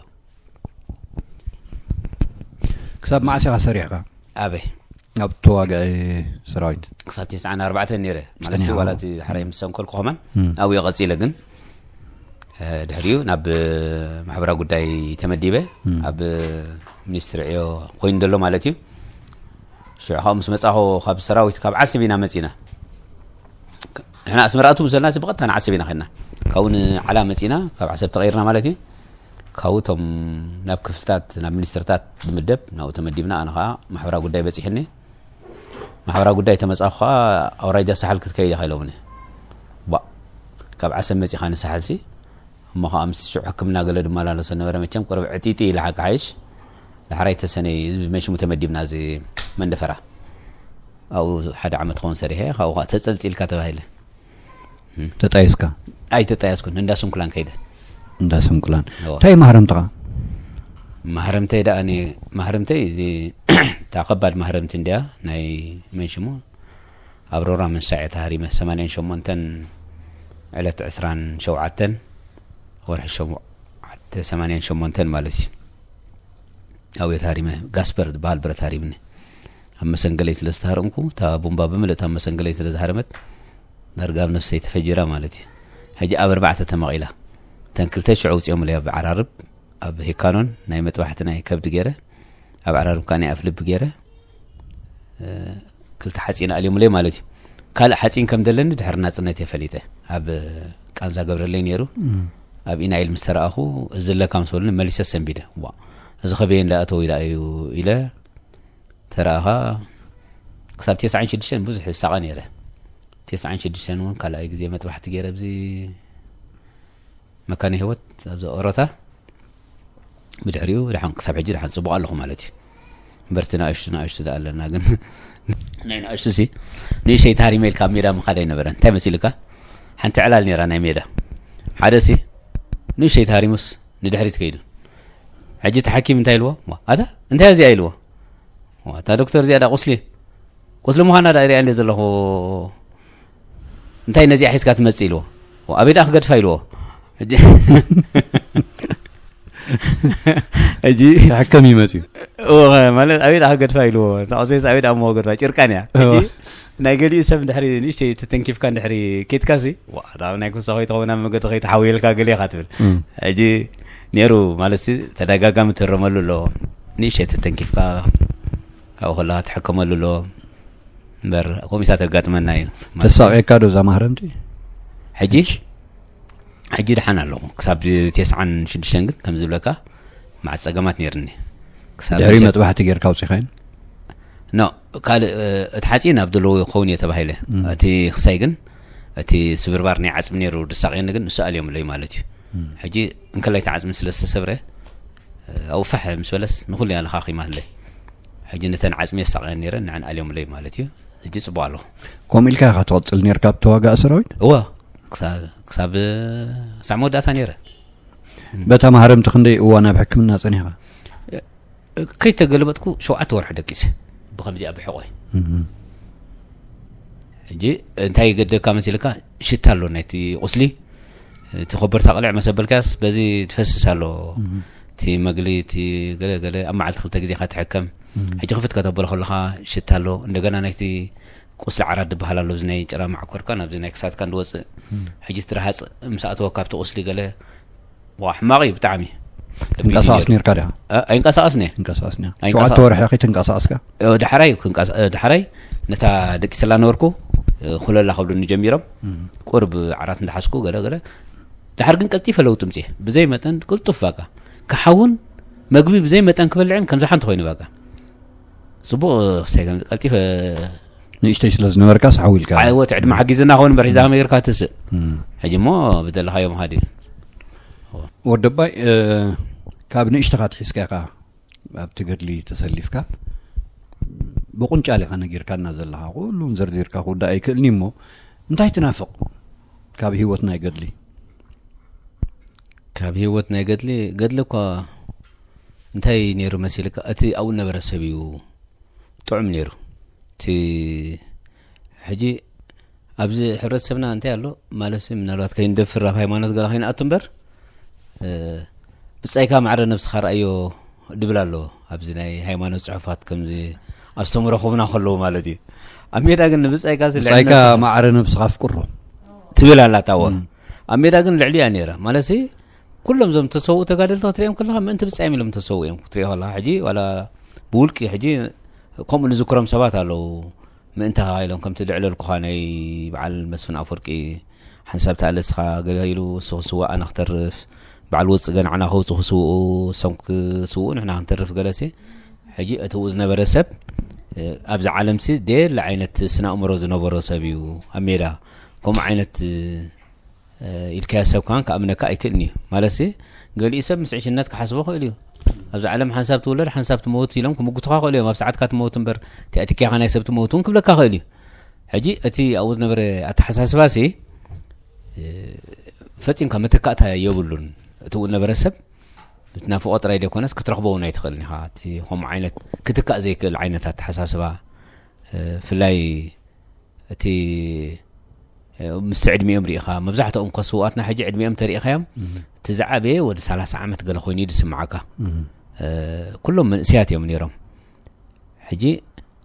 ክሳብ መዓስ ኢኻ ሰሪሕካ? ኣበይ? ኣብ ተዋጋኢ ሰራዊት? ክሳብ ተስዓን ኣርባዕተን ነይረ። ማለት ጸኒሕካ። ዋላ እቲ ሕራይ ምስ ሰንከልኩ ከማን እም። ኣብኡ እየ ቀጺለ ግን ድሕሪኡ ናብ ማሕበራዊ ጉዳይ ተመዲበ ኣብ ሚኒስትሪ ዕዮ ኮይኑ ዘሎ ማለት እዩ። ሽዑ ካብኡ ምስ መጻኹ ካብ ሰራዊት ካብ ዓሰብ ኢና መጺና። ንሕና ኣስመራ ኣቱ ምስ በልና ብቐጥታ ንዓሰብ ኢና ከድና። ካብኡ ንዓላ መጺና ካብ ዓሰብ ተቐይርና ማለት እዩ። ካብኡ እቶም ናብ ክፍልታት ናብ ሚኒስትርታት ብምደብ ናብኡ ተመዲብና። ኣነ ከዓ ማሕበራዊ ጉዳይ በፂሕኒ። ማሕበራዊ ጉዳይ ተመፃኹ ከዓ ኣውራጃ ሳሕል ክትከይድ ኢኻ ኢሎምኒ። ቧእ፣ ካብ ዓሰብ መፂኻ ንሳሕልሲ እሞ ከዓ ምስ ሽዑ ሕክምና ገለ ድመላለሶ ነበረ። መቸም ቁሩብ ዕጢጢ ኢለ ሓቂ ሓይሽ ዳሕራይ ተሰነይ እዚ ብመሽሙ ተመዲብና እዚ መንደፈራ ኣብኡ ሓደ ዓመት ክኸውን ሰሪሐ ካብኡ ከዓ ተፀልፂልካ ተባሂለ። ተጣይስካ? ኣይተጣየስኩን። እንዳ ስንኩላን ከይደ። እንዳ ስንኩላን። እንታይ ማህረምትኻ? ማህረምተይ ደኣ፣ ማህረምተይ እዚ እታ ከባድ ማህረምቲ እንድያ፣ ናይ መን ሽሙ፣ ኣብ ሮራ ምንሳዕ እየ ተሃሪመ። ሰማንያን ሸሞንተን ዕለት ዕስራን ሸውዓተን ወርሒ ሸውዓተ ሰማንያን ሸሞንተን ማለት እዩ። ኣብኡ እየ ተሃሪመ። ጋስፐር ዝበሃል ብረት ሃሪምኒ። ኣብ መሰንገለይ ስለ ዝተሃረምኩ፣ እታ ቡምባ ብምልእታ ኣብ መሰንገለይ ስለ ዝሃረመት፣ ዳርጋ ኣብ ነፍሰይ ተፈጂራ ማለት እዩ። ሕጂ ኣብ ኣርባዕተ ተመቒላ። እተን ክልተ ሽዑ ኣውፂኦምለይ ኣብ ዓራርብ፣ ኣብ ሄካኖን ናይ መጥባሕቲ ናይ ከብዲ ገይረ፣ ኣብ ዓራርብ ከዓ ናይ ኣፍልቢ ገይረ፣ እ፣ ክልተ ሓፂን ኣልዮምለይ ማለት እዩ። ካልእ ሓፂን ከም ዘለኒ ድሕሪ ናፅነት እየ ፈሊጠ። ኣብ ቃንዛ ገብረለይ ነይሩ። እም። ኣብ ኢናይል ምስ ተረኣኹ፣ "እዚ ኣለካ?" ምስ በሉኒ፣ መሊሰ ሰንቢደ። "ዋ፣ እዚ ከበየ እንዳኣተው ኢላ እዩ" ኢለ ተረኣኻ። ክሳብ ተስዓን ሽዱሽተን ብዙሕ ይሳቐ ነይረ። ተስዓን ሽዱሽተን እውን ካልኣይ ግዜ መጥባሕቲ ገይረ ኣብዚ መካነ ህይወት፣ ኣብዚ ኦሮታ። ብድሕሪኡ ደሓን፣ ክሳብ ሕጂ ደሓን ጽቡቕ ኣለኹ ማለት እዩ። እምበርቲ ንኣሽቱ ንኣሽቱ ደኣ ኣለና፣ ግን ናይ ንኣሽቱ ሲ ንእሽተይ ተሃሪመ ኢልካ ኣብ ሜዳ ምኻድ ኣይነበረን። እንታይ መሲልካ? ሓንቲ ዕላል ነይራ ናይ ሜዳ። ሓደ ሲ ንእሽተይ ተሃሪሙስ ንድሕሪት ከይዱ። ሕጂ እቲ ሓኪም እንታይ ኢልዎ? "ዋ፣ ኣታ እንታይ እዚኣ?" ኢልዎ። "ዋ፣ እታ ዶክተር እዚኣ ዳ ቁስሊ? ቁስሊ ምዃና ዳ ሪኣ እንደ ዘለኹ፣ እንታይ ነዚኣ ሒዝካ ትመጽእ?" ኢልዎ። "ዋ፣ ኣበይ ደኣ ክገድፋ?" ኢልዎ። ሕጂ ሕጂ ተሓከም ይመጽዩ። እወ፣ ማለት ኣበይ ደኣ ክገድፋ ኢልዎ። እታ ቁስሊ ኣበይ ደኣ እሞ ክገድፋ? ጭርቃን እያ። ሕጂ እወ። ናይ ገሊኡ ሰብ እንድሕሪ ንእሽተይ ተተንኪፍካ እንድሕሪ ኬድካሲ፣ ዋ፣ ዳ ናይ ኩሳ ኮይትኸውን ኣብ መገዲ ከይተሓውየልካ ገለ ኢኻ ትብል። እም። ሕጂ ነይሩ ማለትሲ ተደጋጋሚ ትህረመሉ ኣሎ። ንእሽተይ ተተንኪፍካ ካብኡ ከለኻ ትሕከመሉ ኣሎ። እምበር ከምኡታት የጋጥመና እዩ። ማለት ተሳቕየካ ዶ እዛ ማህረምቲ? ሕጂ? ሕጂ? ሕጂ ደሓን ኣለኹ። ክሳብ ተስዓን ሽዱሽተን ግን ከም ዝብለካ መዓት ጸገማት ነይርኒ። ክሳብ ድሕሪ መጀ- መጥባሕቲ ጌርካ ኣውጺኻየን? ኖ፣ ካልእ፣ እ፣ እቲ ሓጺን ኣብ ዘለዎ ይኸውን እየ ተባሂለ። እም። እቲ ክሳይ ግን፣ እቲ ስብርባር ናይ ዓጽሚ ነይሩ ድሳቕየኒ ግን ንሱ ኣልዮምለይ ማለት እዩ። እም። ሕጂ እንከላይ እቲ ዓጽሚ ስለ ዝተሰብረ፣ እ፣ ኣብኡ ፋሕ ምስ በለስ ንኹሉ እያ ለኻኺማለይ። ሕጂ ነተን ዓጽሚ የሳቕየን ነይረን ንዐን ኣልዮምለይ ማለት እዩ። ሕጂ ጽቡቕ ኣለኹ። ከምኡ ኢልካ ኢኻ ትቕጽል ነይርካ ኣብ ተዋጋኢ ሰራዊት? እወ፣ ክሳ-፣ ክሳብ፣ ክሳብ መወዳእታ ነይረ። በታ ማህረምቲ ክንደይ እዋን ኣብ ሕክምና ጸኒሕካ? ከይተገለበጥኩ ሸውዓተ ወርሒ ደቂሰ፣ ብኸምዚኣ ብሕቖይ። እም። ሕጂ እንታይ ይገደካ መሲልካ? ሽታ ኣሎ ናይቲ ቁስሊ። እቲ ኮበርታ ቅልዕ መሰበልካስ በዚ ትፈስስ ኣሎ። እም። እቲ መግሊ፣ እቲ ገለ ገለ ኣብ መዓልቲ ክልተ ግዜ ኢኻ ትሕከም። እም። ሕጂ ክፍት ከተበሎ ከለኻ ሽታ ኣሎ። እንደገና ናይቲ ቁስሊ ዓራት ዝበሃል ኣሎ፣ እዚ ናይ ጭራ ማዕኮርካ ናብዚ ናይ ክሳድካ እንድወፅእ። እም። ሕጂ እቲ ረሃፅ ምስ ኣተወካ ኣብቲ ቁስሊ ገለ፣ ዋ፣ ሕማቕ እዩ ብጣዕሚ። ከቢድ እዩ ትንቀሳቐስ ነይሩ። ነርካ ዲኻ? እ፣ ኣይንቀሳቐስን እየ። ትንቀሳቐስ ነያ። ኣይንቀሳቐስ- ሸውዓተ ወርሒ ኢኺ ትንቀሳቐስካ? እ፣ ዳሕራይ ክንቀሳ-፣ እ፣ ዳሕራይ ነታ ደቂሰላ ነበርኩ፣ እ፣ ኩለላ ከብሉኒ ጀሚሮም። እም። ቁርብ ዓራት እንዳሓዝኩ ገለ ገለ። ዳሕር ግን ቀልጢፈ ለውጢ ምፅእ። ብዘይ መጠን ቅልጡፍ በቃ። ክሓውን መግቢ ብዘይ መጠን ክበልዕን ከምዚ ሓንቲ ኮይኑ በቃ። ጽቡቕ፣ ሰገን ቀልጢፈ ንእሽተይ ስለ ዝነበርካ ስሓው ኢልካ። ዓወት ዕድመ ሓጊዝና ኸውን እምበር ሒዛ ከመይ ጌርካ ትስእ? እም። ሕጂ እሞ ብደለኻዮ ምኻድ እዩ። ወደባይ፣ እ፣ ካብ ንእሽተኻ ትሒዝካ ኢኻ ኣብቲ ገድሊ ተሰሊፍካ። ብቁንጫል ኢኻ ነጊርካና ዘለኻ። ኩሉን ዘርዚርካ ክውዳእ ኣይክእልኒ እሞ እንታይ ትናፍቕ ካብ ህይወት ናይ ገድሊ? ካብ ህይወት ናይ ገድሊ፣ ገድሊ እኳ እንታይ ነይሩ መሲልካ? እቲ ኣብኡ ነበረ ሰብ እዩ ጥዑም ነይሩ። እቲ ሕጂ ኣብዚ ሕብረተሰብና እንታይ ኣሎ ማለት፣ ምናልባት ከይንደፍር ኣብ ሃይማኖት ገለ ከይንኣቱ እምበር፣ እ፣ ብጻይካ ማዕረ ነብስኻ ረኣዮ ድብል ኣሎ። ኣብዚ ናይ ሃይማኖት ጽሑፋት ከምዚ ኣስተምህሮ ክህቡና ከለዉ ማለት እዩ። ኣብ ሜዳ ግን ንብጻይካ ስለ ብጻይካ ነብስኻ ማዕረ ነብስኻ ኣፍቅሮ። ትብል ኣላ እታ እወ። እም። ኣብ ሜዳ ግን ልዕሊኣ ነይራ። ማለትሲ፣ ኩሎም እዞም ተሰውኡ ተጋደልቲ ክትሪኦም ከለኻ፣ ምእንቲ ብጻዮም ኢሎም ተሰውኡ እዮም ክትሪኦ ከለኻ። ሕጂ ዋላ ብውልቂ ሕጂ ከምኡ ንዝክሮም ሰባት ኣለዉ። ምእንታኻ ኢሎም፣ ከምቲ ዘዕለልኩኻ ናይ በዓል መስፍን ኣፈወርቂ ሓንሳብ ተኣለስኻ ገለ ኢሉ እሱ ክስዋእ ኣነ ክተርፍ፣ በዓል ወጽገ ንዓና ከውጹ ክስውኡ፣ እሶም ክስውኡ ንሕና ክንተርፍ ገለሲ። ሕጂ እቲ ኣብኡ ዝነበረ ሰብ፣ እ፣ ኣብዚ ዓለምሲ ደየለ ዓይነት ስነ ኣእምሮ ዝነበሮ ሰብ እዩ። ኣብ ሜዳ ከምኡ ዓይነት፣ እ፣ ኢልካዮ ሰብ ከማን ክኣምነካ ኣይክእልን እዩ። ማለትሲ፣ ገሊኡ ሰብ ምስ ዕሽነት ክሓስቦ ክእል እዩ። ኣብዚ ዓለም ሓንሳብ ትውለድ፣ ሓንሳብ ትመውት ኢሎም ክምጉቱኻ ክእሉ እዮም። ኣብ ሰዓትካ ትመውት እምበር፣ እቲኣ ትኪያኻ ናይ ሰብ ትመውት እውን ክብለካ ክእል እዩ። ሕጂ እቲ ኣብኡ ዝነበረ ኣተሓሳስባሲ፣ እ፣ ፈጺምካ መተካእታ የብሉን። እቲ ኣብኡ ዝነበረ ሰብ ናፍቆ ጥራይ ዘይኮነስ ክትረኽቦ እውን ኣይትኽእልን ኢኻ። እቲ ከምኡ ዓይነት ክትካእ ዘይክእል ዓይነት ኣተሓሳስባ፣ እ፣ ብፍላይ እቲ፣ እ፣ ምስቲ ዕድሚኦም ርኢኻ፣ መብዛሕትኦም እኮ ስውኣትና ሕጂ ዕድሚኦም ተሪኢኻዮም፣ እቲ ዝዓበየ ወዲ ሰላሳ ዓመት ገለ ኮይኑ እዩ ዝስምዓካ። እ፣ ኩሎም መንእሰያት እዮም ነይሮም። ሕጂ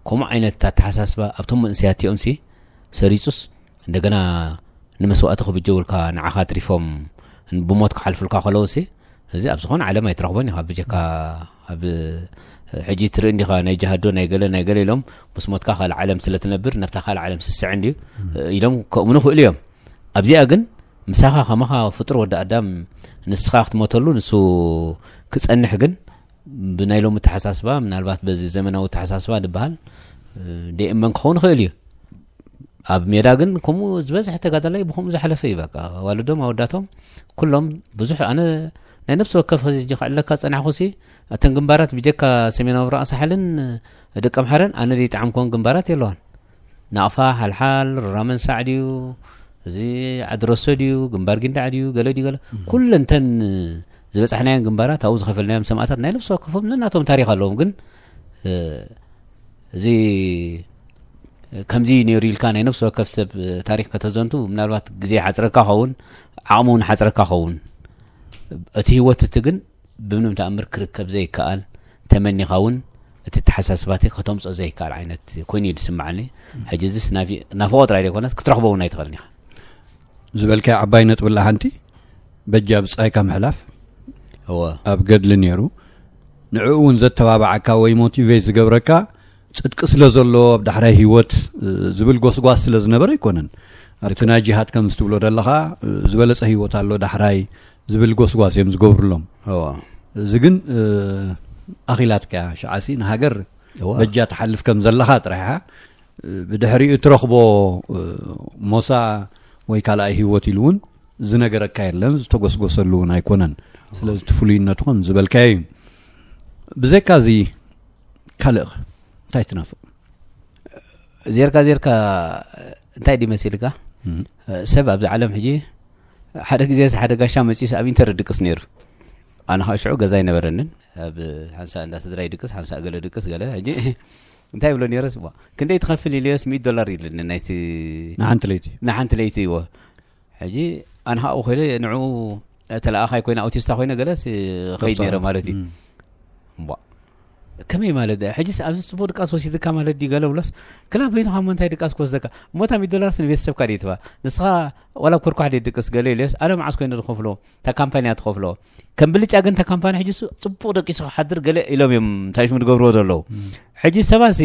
ከምኡ ዓይነት ኣተሓሳስባ ኣብቶም መንእሰያት እቲኦም ሲ ሰሪጹስ፣ እንደገና ንመስዋእቲ ክብጀውልካ፣ ንዓኻ ኣትሪፎም ብሞት ክሓልፉልካ ከለዉ ሲ፣ እዚ ኣብ ዝኾነ ዓለም ኣይትረኽቦን ኢኻ። ብጀካ ኣብ ሕጂ ትርኢ እንዲኻ፣ ናይ ጅሃዶ ናይ ገለ ናይ ገለ ኢሎም፣ ምስ ሞትካ ካልእ ዓለም ስለ ትነብር፣ ናብታ ካልእ ዓለም ስስዐ እንድዩ ኢሎም ከእምኑ ክእሉ እዮም። ኣብዚኣ ግን ምሳኻ ከማኻ ፍጡር ወዲ ኣዳም ንስኻ ክትሞተሉ ንሱ ክጸንሕ ግን ብናይ ሎሚ ኣተሓሳስባ፣ ምናልባት በዚ ዘመናዊ ኣተሓሳስባ ዝበሃል፣ እ፣ ደይእመን ክኸውን ይኽእል እዩ። ኣብ ሜዳ ግን ከምኡ ዝበዝሐ ተጋዳላይ ብኸምኡ ዝሓለፈ እዩ። በቃ ኣዋልዶም ኣወዳቶም ኩሎም ብዙሕ፣ ኣነ ናይ ነፍሲ ወከፍ ሕዚ ከዕለካ ጸናሕኩሲ፣ እተን ግንባራት ብጀካ ሰሜናዊ ራእሲ ሓልን ደቀምሓረን ኣነ ዘይጠዓምኮን ግንባራት የለዋን። ናቕፋ፣ ሓልሓል፣ ሮራ መንሳዕ ድዩ፣ እዚ ዓድረሶ ድዩ፣ ግንባር ጊንዳዕ ድዩ፣ ገለ ድዩ ገለ፣ ኩለን እተን ዝበጻሕናየን ግንባራት፣ ኣብኡ ዝኸፈልናዮም ሰማእታት ናይ ነፍሲ ወከፎም ነናቶም ታሪኽ ኣለዎም። ግን፣ እ፣ እዚ ከምዚ ነይሩ ኢልካ ናይ ነፍሲ ወከፍ ሰብ ታሪኽ ከተዘንቱ ምናልባት ግዜ ሓጽረካ ኸውን፣ ዓቕሚ እውን ሓጽረካ ኸውን። እቲ ህይወት እቲ ግን ብምንም ተኣምር ክርከብ ዘይከኣል፣ ተመኒኻ እውን እቲ ተሓሳስባቲ ከተምፅኦ ዘይከኣል ዓይነት ኮይኑ እዩ ዝስምዓኒ። ሕጂ እዚስ ናፊ-፣ ናፍቖ ጥራይ ዘይኮነስ ክትረኽቦ እውን ኣይትኽእልን ኢኻ። ዝበልካዮ ዓባይ ነጥቢ ኣላ ሓንቲ፣ በጃ ብጻይካ ምሕላፍ እወ። ኣብ ገድሊ ነይሩ። ንዕኡ እውን ዘተባብዓካ ወይ ሞቲቬት ዝገብረካ ጽድቂ ስለ ዘሎ ኣብ ዳሕራይ ህይወት፣ እ፣ ዝብል ጎስጓስ ስለ ዝነበረ ኣይኮነን። ኣብቲ ናይ ጂሃድ ከም ዝትብሎ ዘለኻ፣ እ፣ ዝበለጸ ህይወት ኣሎ ዳሕራይ ዝብል ጎስጓስ እዮም ዝገብሩሎም። እወ። እዚ ግን፣ እ፣ ኣኺላትካ እያ። ሽዓሲ ንሃገር እወ። በጃ ትሓልፍ ከም ዘለኻ ጥራሕ ኢኻ። እ፣ ብድሕሪኡ እትረኽቦ፣ እ፣ ሞሳ ወይ ካልኣይ ህይወት ኢሉ እውን ዝነገረካ የለን፣ ዝተጎስጎሰሉ እውን ኣይኮነን። ስለዚ እቲ ፍሉይነቱ ከም ዝበልካዮ እዩ። ብዘይካ እዚ ካልእ እንታይ ትናፍቕ? ዜርካ ዜርካ እንታይ ድዩ መሲልካ? እም። ሰብ ኣብዚ ዓለም ሕጂ ሓደ ግዜ ሓደ ጋሻ መጺኡስ ኣብ ኢንተር ድቅስ ነይሩ። ኣነ ከዓ ሽዑ ገዛ ኣይነበረንን። ኣብ ሓንሳእ እንዳ ስድራ ይድቅስ፣ ሓንሳእ ገለ ድቅስ፣ ገለ። ሕጂ እንታይ ይብሎ ነይረስ፣ ዋ፣ ክንደይ ትኸፍል ኢልዮስ፣ ሚእቲ ዶላር ኢልኒ፣ ናይቲ ንሓንቲ ለይቲ። ንሓንቲ ለይቲ፣ እዎ። ሕጂ ኣነ ከዓ ኮይነ ንዕኡ ተለኣኻይ ኮይነ፣ ኣውቲስታ ኮይነ፣ ገለስ ኸይድ ነይረ ማለት እዩ። እም። እምቧ። ከመይ ማለት ደ? ሕጂስ ኣብዚ ጽቡቕ ድቃስ ወሲድካ ማለት ድዩ? ገለ ብሎስ፣ ክላ በይንኻ እሞ እንታይ ድቃስ ክወስደካ? እሞ እታ ሚእቲ ዶላርስ ንቤተሰብካ ድዩ ትባ? ንስኻ ዋላ ኣብ ኮርኳሕ ድዩ ድቅስ? ገለ ኢሉስ፣ ኣነ መዓስ ኮይነ ዝኸፍሎ? እታ ካምፓኒ እያ ትኸፍሎ። ከም ብልጫ ግን እታ ካምፓኒ ሕጂ ሱ-፣ ጽቡቕ ደቂሱ ክሓድር ገለ ኢሎም እዮም እንታይ ሽሙ ዝገብርዎ ዘለዉ። እም። ሕጂ ሰባሲ፣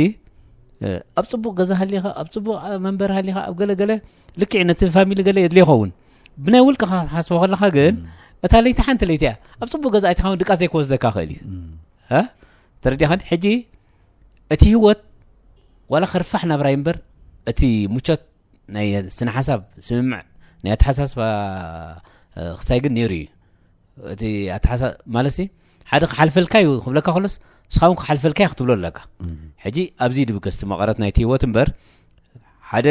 እ፣ ኣብ ጽቡቕ ገዛ ሃሊኻ፣ ኣብ ጽቡቕ፣ እ፣ መንበሪ ሃሊኻ፣ ኣብ ገለ ገለ ልክዕ ነቲ ፋሚሊ ገለ የድልዮ ይኸውን። ብናይ ውልቅኻ ክትሓስቦ ከለኻ ግን፣ እም። እታ ለይቲ ሓንቲ ለይቲ እያ። ኣብ ጽቡቕ ገዛ ኣይትኻ እውን ድቃስ ዘይክወስደካ ይኽእል እዩ። እም። እ? ተረዲኻኒ? ሕጂ እቲ ህይወት ዋላ ከርፋሕ ናብራ እዩ እምበር፣ እቲ ምቾት ናይ ስነ ሓሳብ ስምምዕ ናይ ኣተሓሳስባ፣ እ፣ ክስታይ ግን ነይሩ እዩ። እቲ ኣተሓሳ-፣ ማለትሲ ሓደ ክሓልፈልካ እዩ ክብለካ ከሎስ፣ ንስኻ እውን ክሓልፈልካ እዩ ክትብሎ ኣለካ። እም። ሕጂ ኣብዚ ድብገስ እቲ መቐረት ናይቲ ህይወት እምበር፣ ሓደ፣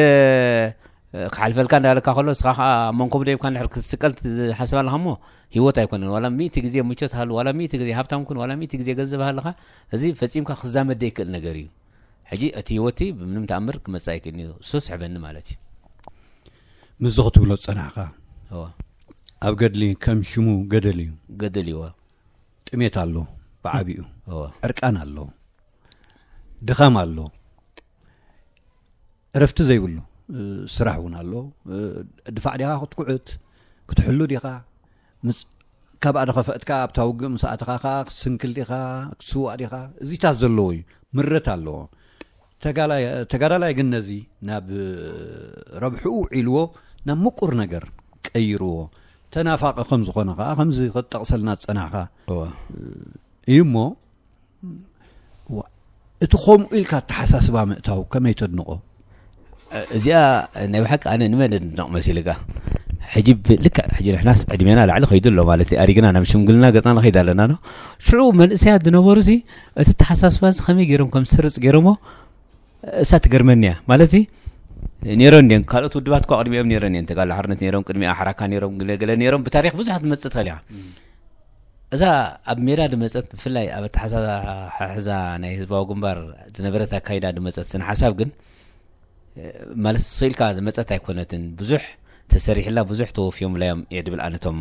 እ፣ ክሓልፈልካ እንዳበለካ ከሎ፣ ንስኻ ኸዓ ኣብ መንኮብ ደይብካ እንድሕር ክትስቀል ትሓስብ ኣለኻ እሞ፣ ህይወት ኣይኮነን። ዋላ ሚእቲ ግዜ ምቾት ሃሉ፣ ዋላ ሚእቲ ግዜ ሃብታም ኩን፣ ዋላ ሚእቲ ግዜ ገንዘብ ሃለኻ፣ እዚ ፈጺምካ ክዛመድ ዘይክእል ነገር እዩ። ሕጂ እቲ ህይወቲ ብምንም ተኣምር ክመጽእ ኣይክእልን እዩ። እሱ ስሕበኒ ማለት እዩ። ምስዚ ክትብሎ ዝጸናሕካ፣ እዋ። ኣብ ገድሊ ከም ሽሙ ገደል እዩ። ገደል እዩ፣ እዋ። ጥሜት ኣሎ፣ ብዓቢኡ። እዋ። ዕርቃን ኣሎ። ድኻም ኣሎ። እረፍቲ ዘይብሉ፣ እ፣ ስራሕ እውን ኣሎ። እ፣ ድፋዕ ዲኻ ክትኩዕት፣ ክትሕሉ ዲኻ? ምስ-፣ ካብ ኣደ ከፈእትካ ኣብታ ውግእ ምስ ኣተኻ ኸኣ ክትስንክል ዲኻ? ክትስዋእ ዲኻ? እዚታት ዘለዎ እዩ። ምረት ኣለዎ። ተጋላይ-፣ ተጋዳላይ ግን ነዚ ናብ ረብሕኡ ውዒልዎ፣ ናብ ምቁር ነገር ቀይርዎ። ተናፋቂ ከም ዝኾነ ኸኣ ከምዚ ክትጠቕሰልና ዝጸናሕካ እዋ። እዩ እሞ፣ ዋ፣ እቲ ከምኡ ኢልካ ኣተሓሳስባ ምእታው ከመይ ተድንቖ? እዚኣ ናይ ብሓቂ ኣነ ንመን እድነቕ መሲልካ? ሕጂ ብ-፣ ልክዕ ሕጂ ንሕናስ ዕድሜና ላዕሊ ከይዱ ኣሎ ማለት እዩ። ኣሪግና ናብ ሽምግልና ገጽና ንኸይድ ኣለና ዶ? ሽዑ መንእሰያት ዝነበሩ ሲ እቲ ኣተሓሳስባ እዚ ከመይ ገይሮም ከም ዝሰርጽ ገይሮሞ እሳ ትገርመኒ እያ። ማለት እዚ ነይረን እንድየን፣ ካልኦት ውድባት እኳ ቅድሚኦም ነይረን እየን። ተጋድሎ ሓርነት ነይሮም፣ ቅድሚኣ ሓራካ ነይሮም፣ ገለ ገለ ነይሮም። ብታሪኽ ብዙሓት ትመጽእ ትኽእል ኢኻ። እዛ ኣብ ሜዳ ድመጸት፣ ብፍላይ ኣብ ኣተሓሳሕዛ ናይ ህዝባዊ ግንባር ዝነበረት ኣካይዳ ድመጸት ስነ ሓሳብ ግን፣ ማለት፣ ስኢልካ ዝመጸት ኣይኮነትን። ብዙሕ ተሰሪሕላ፣ ብዙሕ ተወፍዮምላ እዮም እየ ድብል ኣነ። እቶም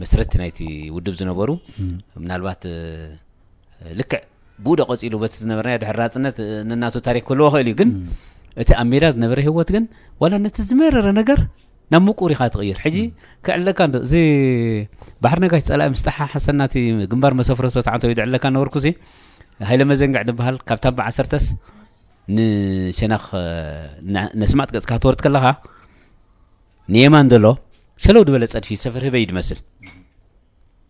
መስረቲ ናይቲ ውድብ ዝነበሩ፣ ምናልባት ልክዕ ብኡ ዶ ቀጺሉ፣ በቲ ዝነበረናዮ ድሕር ናጽነት ነናቱ ታሪክ ክህልዎ ይኽእል እዩ። ግን እቲ ኣብ ሜዳ ዝነበረ ህይወት ግን፣ ዋላ ነቲ ዝመረረ ነገር ናብ ምቁር ኢኻ ትቕይር። ሕጂ ክዕለካ እንዶ፣ እዚ ባሕሪ ነጋሽ ጸላኢ ምስ ጠሓሓሰና፣ እቲ ግንባር መሰፍረሶ ተዓንቶ ይድዕለካ ነበርኩ። እዚ ሃይለ መዘንግዕ ዝበሃል ካብ ታባ ዓሰርተስ ንሸነኽ፣ ነ-፣ ነስማጥ ገጽካ ክትወርድ ከለኻ፣ ንየማን ዘሎ ሸለው ዝበለ ጸድፊ ሰፈር ህበይ ድመስል።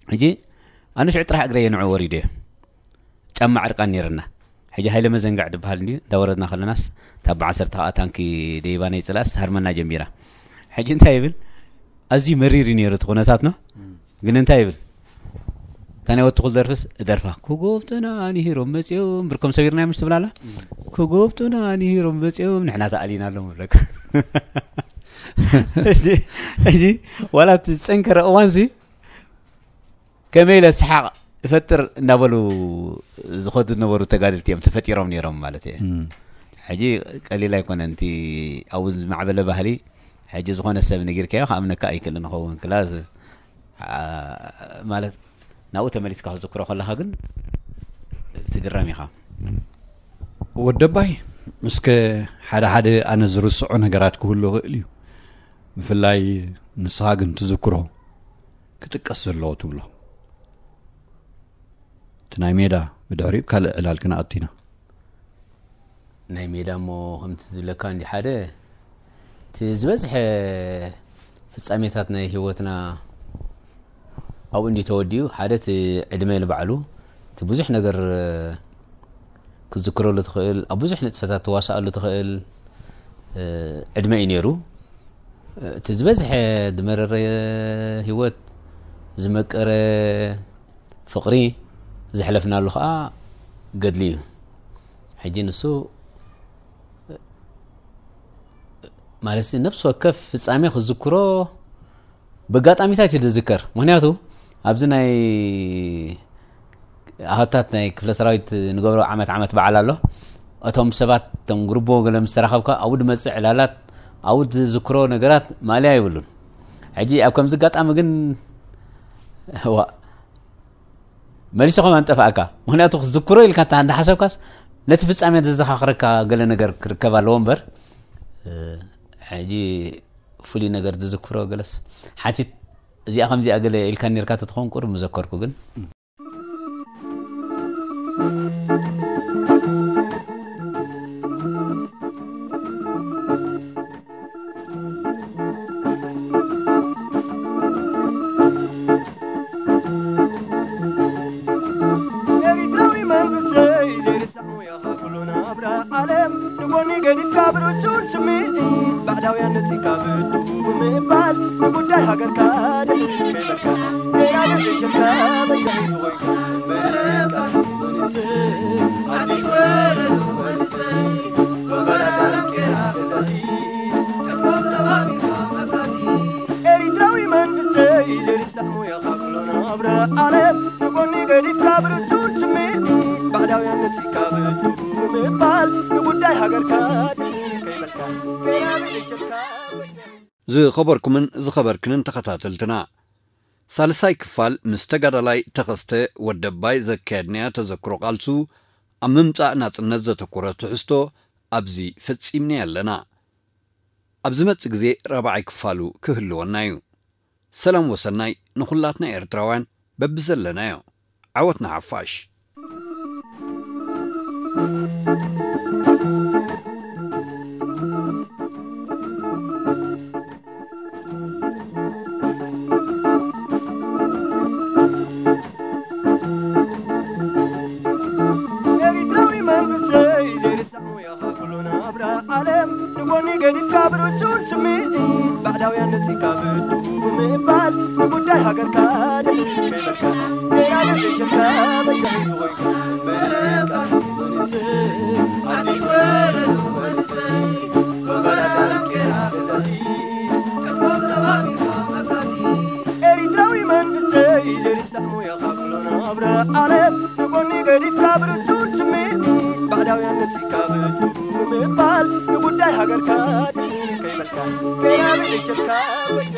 ሕጂ ኣነ ሽዑ ጥራሕ እግረየ ንዑ ወሪደ እየ። ጫማ ዕርቃን ነይርና። ሕጂ ሃይለ መዘንጋዕ ድበሃል እንድዩ። እንዳወረድና ከለናስ፣ እታ ብዓሰርተ ከዓ ታንኪ ደይባ ናይ ጽላእስ ትሃርመና ጀሚራ። ሕጂ እንታይ ይብል? ኣዝዩ መሪር እዩ ነይሩ እቲ ኩነታትና። ግን እንታይ ይብል? እታ ናይ ወትኹል ደርፍስ እደርፋ። "ክጎብጡና ንሂሮም መጺኦም፣ ብርኮም ሰቢርና እዮም" ትብላላ። "ክጎብጡና ንሂሮም መጺኦም፣ ንሕና ተኣሊና ኣሎም" ብለካ። ሕጂ፣ ሕጂ፣ ዋላ እቲ ዝጸንከረ እዋንሲ፣ ከመይ ኢለ ሰሓቕ እፈጥር እንዳበሉ ዝኸዱ ዝነበሩ ተጋደልቲ እዮም ተፈጢሮም ነይሮም ማለት እየ። እም። ሕጂ ቀሊል ኣይኮነን። እቲ ኣብኡ ዝማዕበለ ባህሊ፣ ሕጂ ዝኾነ ሰብ ነጊርካዮ ክኣምነካ ኣይክእልን ይኸውን። ክላስ፣ ዓ-፣ ማለት፣ ናብኡ ተመሊስካ ክትዝክሮ ከለኻ ግን ትግረም ኢኻ። ወደባይ፣ እስከ ሓደ ሓደ ኣነ ዝርስዖ ነገራት ክህሉ ይኽእል እዩ። ብፍላይ ንስኻ ግን ትዝክሮ ክጥቀስ ዘለዎ ትብሎ። እቲ ናይ ሜዳ፣ ብድሕሪኡ ካልእ ዕላል ክንኣቱ ኢና። ናይ ሜዳ እሞ ከምቲ ዝብለካ እንዲ ሓደ፣ እቲ ዝበዝሐ ፍጻሜታት ናይ ህይወትና ኣብኡ እንዲ ተወዲኡ፣ ሓደ እቲ ዕድመ ንባዕሉ፣ እቲ ብዙሕ ነገር ክትዝክረሉ ትኽእል፣ ኣብ ብዙሕ ንጥፈታት ትዋሳኣሉ ትኽእል፣ እ፣ ዕድመ እዩ ነይሩ። እቲ ዝበዝሐ ዝመረረ ህይወት፣ ዝመቀረ ፍቕሪ ዘሕለፍናሉ ኸኣ ገድሊ እዩ። ሕጂ ንሱ ማለት ነፍሲ ወከፍ ፍጻሜ ክዝክሮ ብኣጋጣሚታት እዩ ዝዝከር። ምኽንያቱ ኣብዚ ናይ ኣሃታት ናይ ክፍለ ሰራዊት ንገብሮ ዓመት ዓመት በዓል ኣሎ። እቶም ሰባት፣ እቶም ግሩቦ ገለ ምስ ተራኸብካ፣ ኣብኡ ዝመጽእ ዕላላት፣ ኣብኡ ዝዝክሮ ነገራት ማእለያ የብሉን። ሕጂ ኣብ ከምዚ ኣጋጣሚ ግን፣ እዋ፣ መሊሱ ከማን ጠፍኣካ። ምኽንያቱ ክትዝክሮ ኢልካ እንተ-፣ እንዳሓሰብካስ፣ ነቲ ፍጻሜ ዘዘኻኽረካ ገለ ነገር ክርከብ ኣለዎ እምበር፣ እ፣ ሕጂ ፍሉይ ነገር ትዝክሮ ገለስ ሓቲት፣ እዚኣ ከምዚኣ ገለ ኢልካ ኔርካ ተትኸውን ቁሩብ ምዘከርኩ ግን። ኤሪትራዊ መንእሰይ ዘይርሳዕ ሙያኻ ኩሉ ናብራ ዓለም ንጎኒ ገዲፍካ ብርሱን ስምዒት ባዕዳውያን ነጺካ ብድሁ ብምባል ንጉዳይ ሃገርካ ድሕር ከይበልካ ጌና ብዘይሸካ መጃሂድ ኮይንካ በቃ መንእሰይ ሓድሽ ወለዶ መንእሰይ ብኸላ ዳንኬራ ተዛቲ ኤሪትራዊ መንእሰይ ዘይርሳዕ ሙያኻ ኩሎ ናብራ ዓለም ንጎኒ ገዲፍካ ብርሱን ስምዒት ባዕዳውያን ነጺካ ብድሁ ብምባል ንጉዳይ ሃገርካ ድሕር ከይበልካ ጌና ብዘይሸካ መጃሂድ ዝኸበርኩምን ዝኸበርክንን ተኸታተልትና፣ ሳልሳይ ክፋል ምስ ተጋዳላይ ተኸስተ ወደባይ ዘካየድናዮ ተዘክሮ ቃልሱ ኣብ ምምጻእ ናጽነት ዘተኮረ ትሕዝቶ ኣብዚ ፈጺምናዮ ኣለና። ኣብ ዝመጽእ ግዜ ራብዓይ ክፋሉ ክህልወና እዩ። ሰላም ወሰናይ ንኹላትና ኤርትራውያን በብዘለናዮ። ዓወት ንሓፋሽ። ኤሪትራዊ መንእሰይ ዘይርሳዕ ሙያኻ ኩሉ ናብራ ዓለም ንጎኒ ገዲፍካ ብርሱን ስምዒት ባዕዳውያን ነጺካ ብድሁ ብምባል ንጉዳይ ሃገርካ ድሕር ከይበልካ ጌና ብዘይሸካ መጃሂድ ኮይንካ በቃ መንእሰይ ሓድሽ ወለዶ መንእሰይ ብኸላ ዳንኬራ ተዛቲ ኤሪትራዊ መንእሰይ ዘይርሳዕ ኣበይ ደይከድካ ወየ?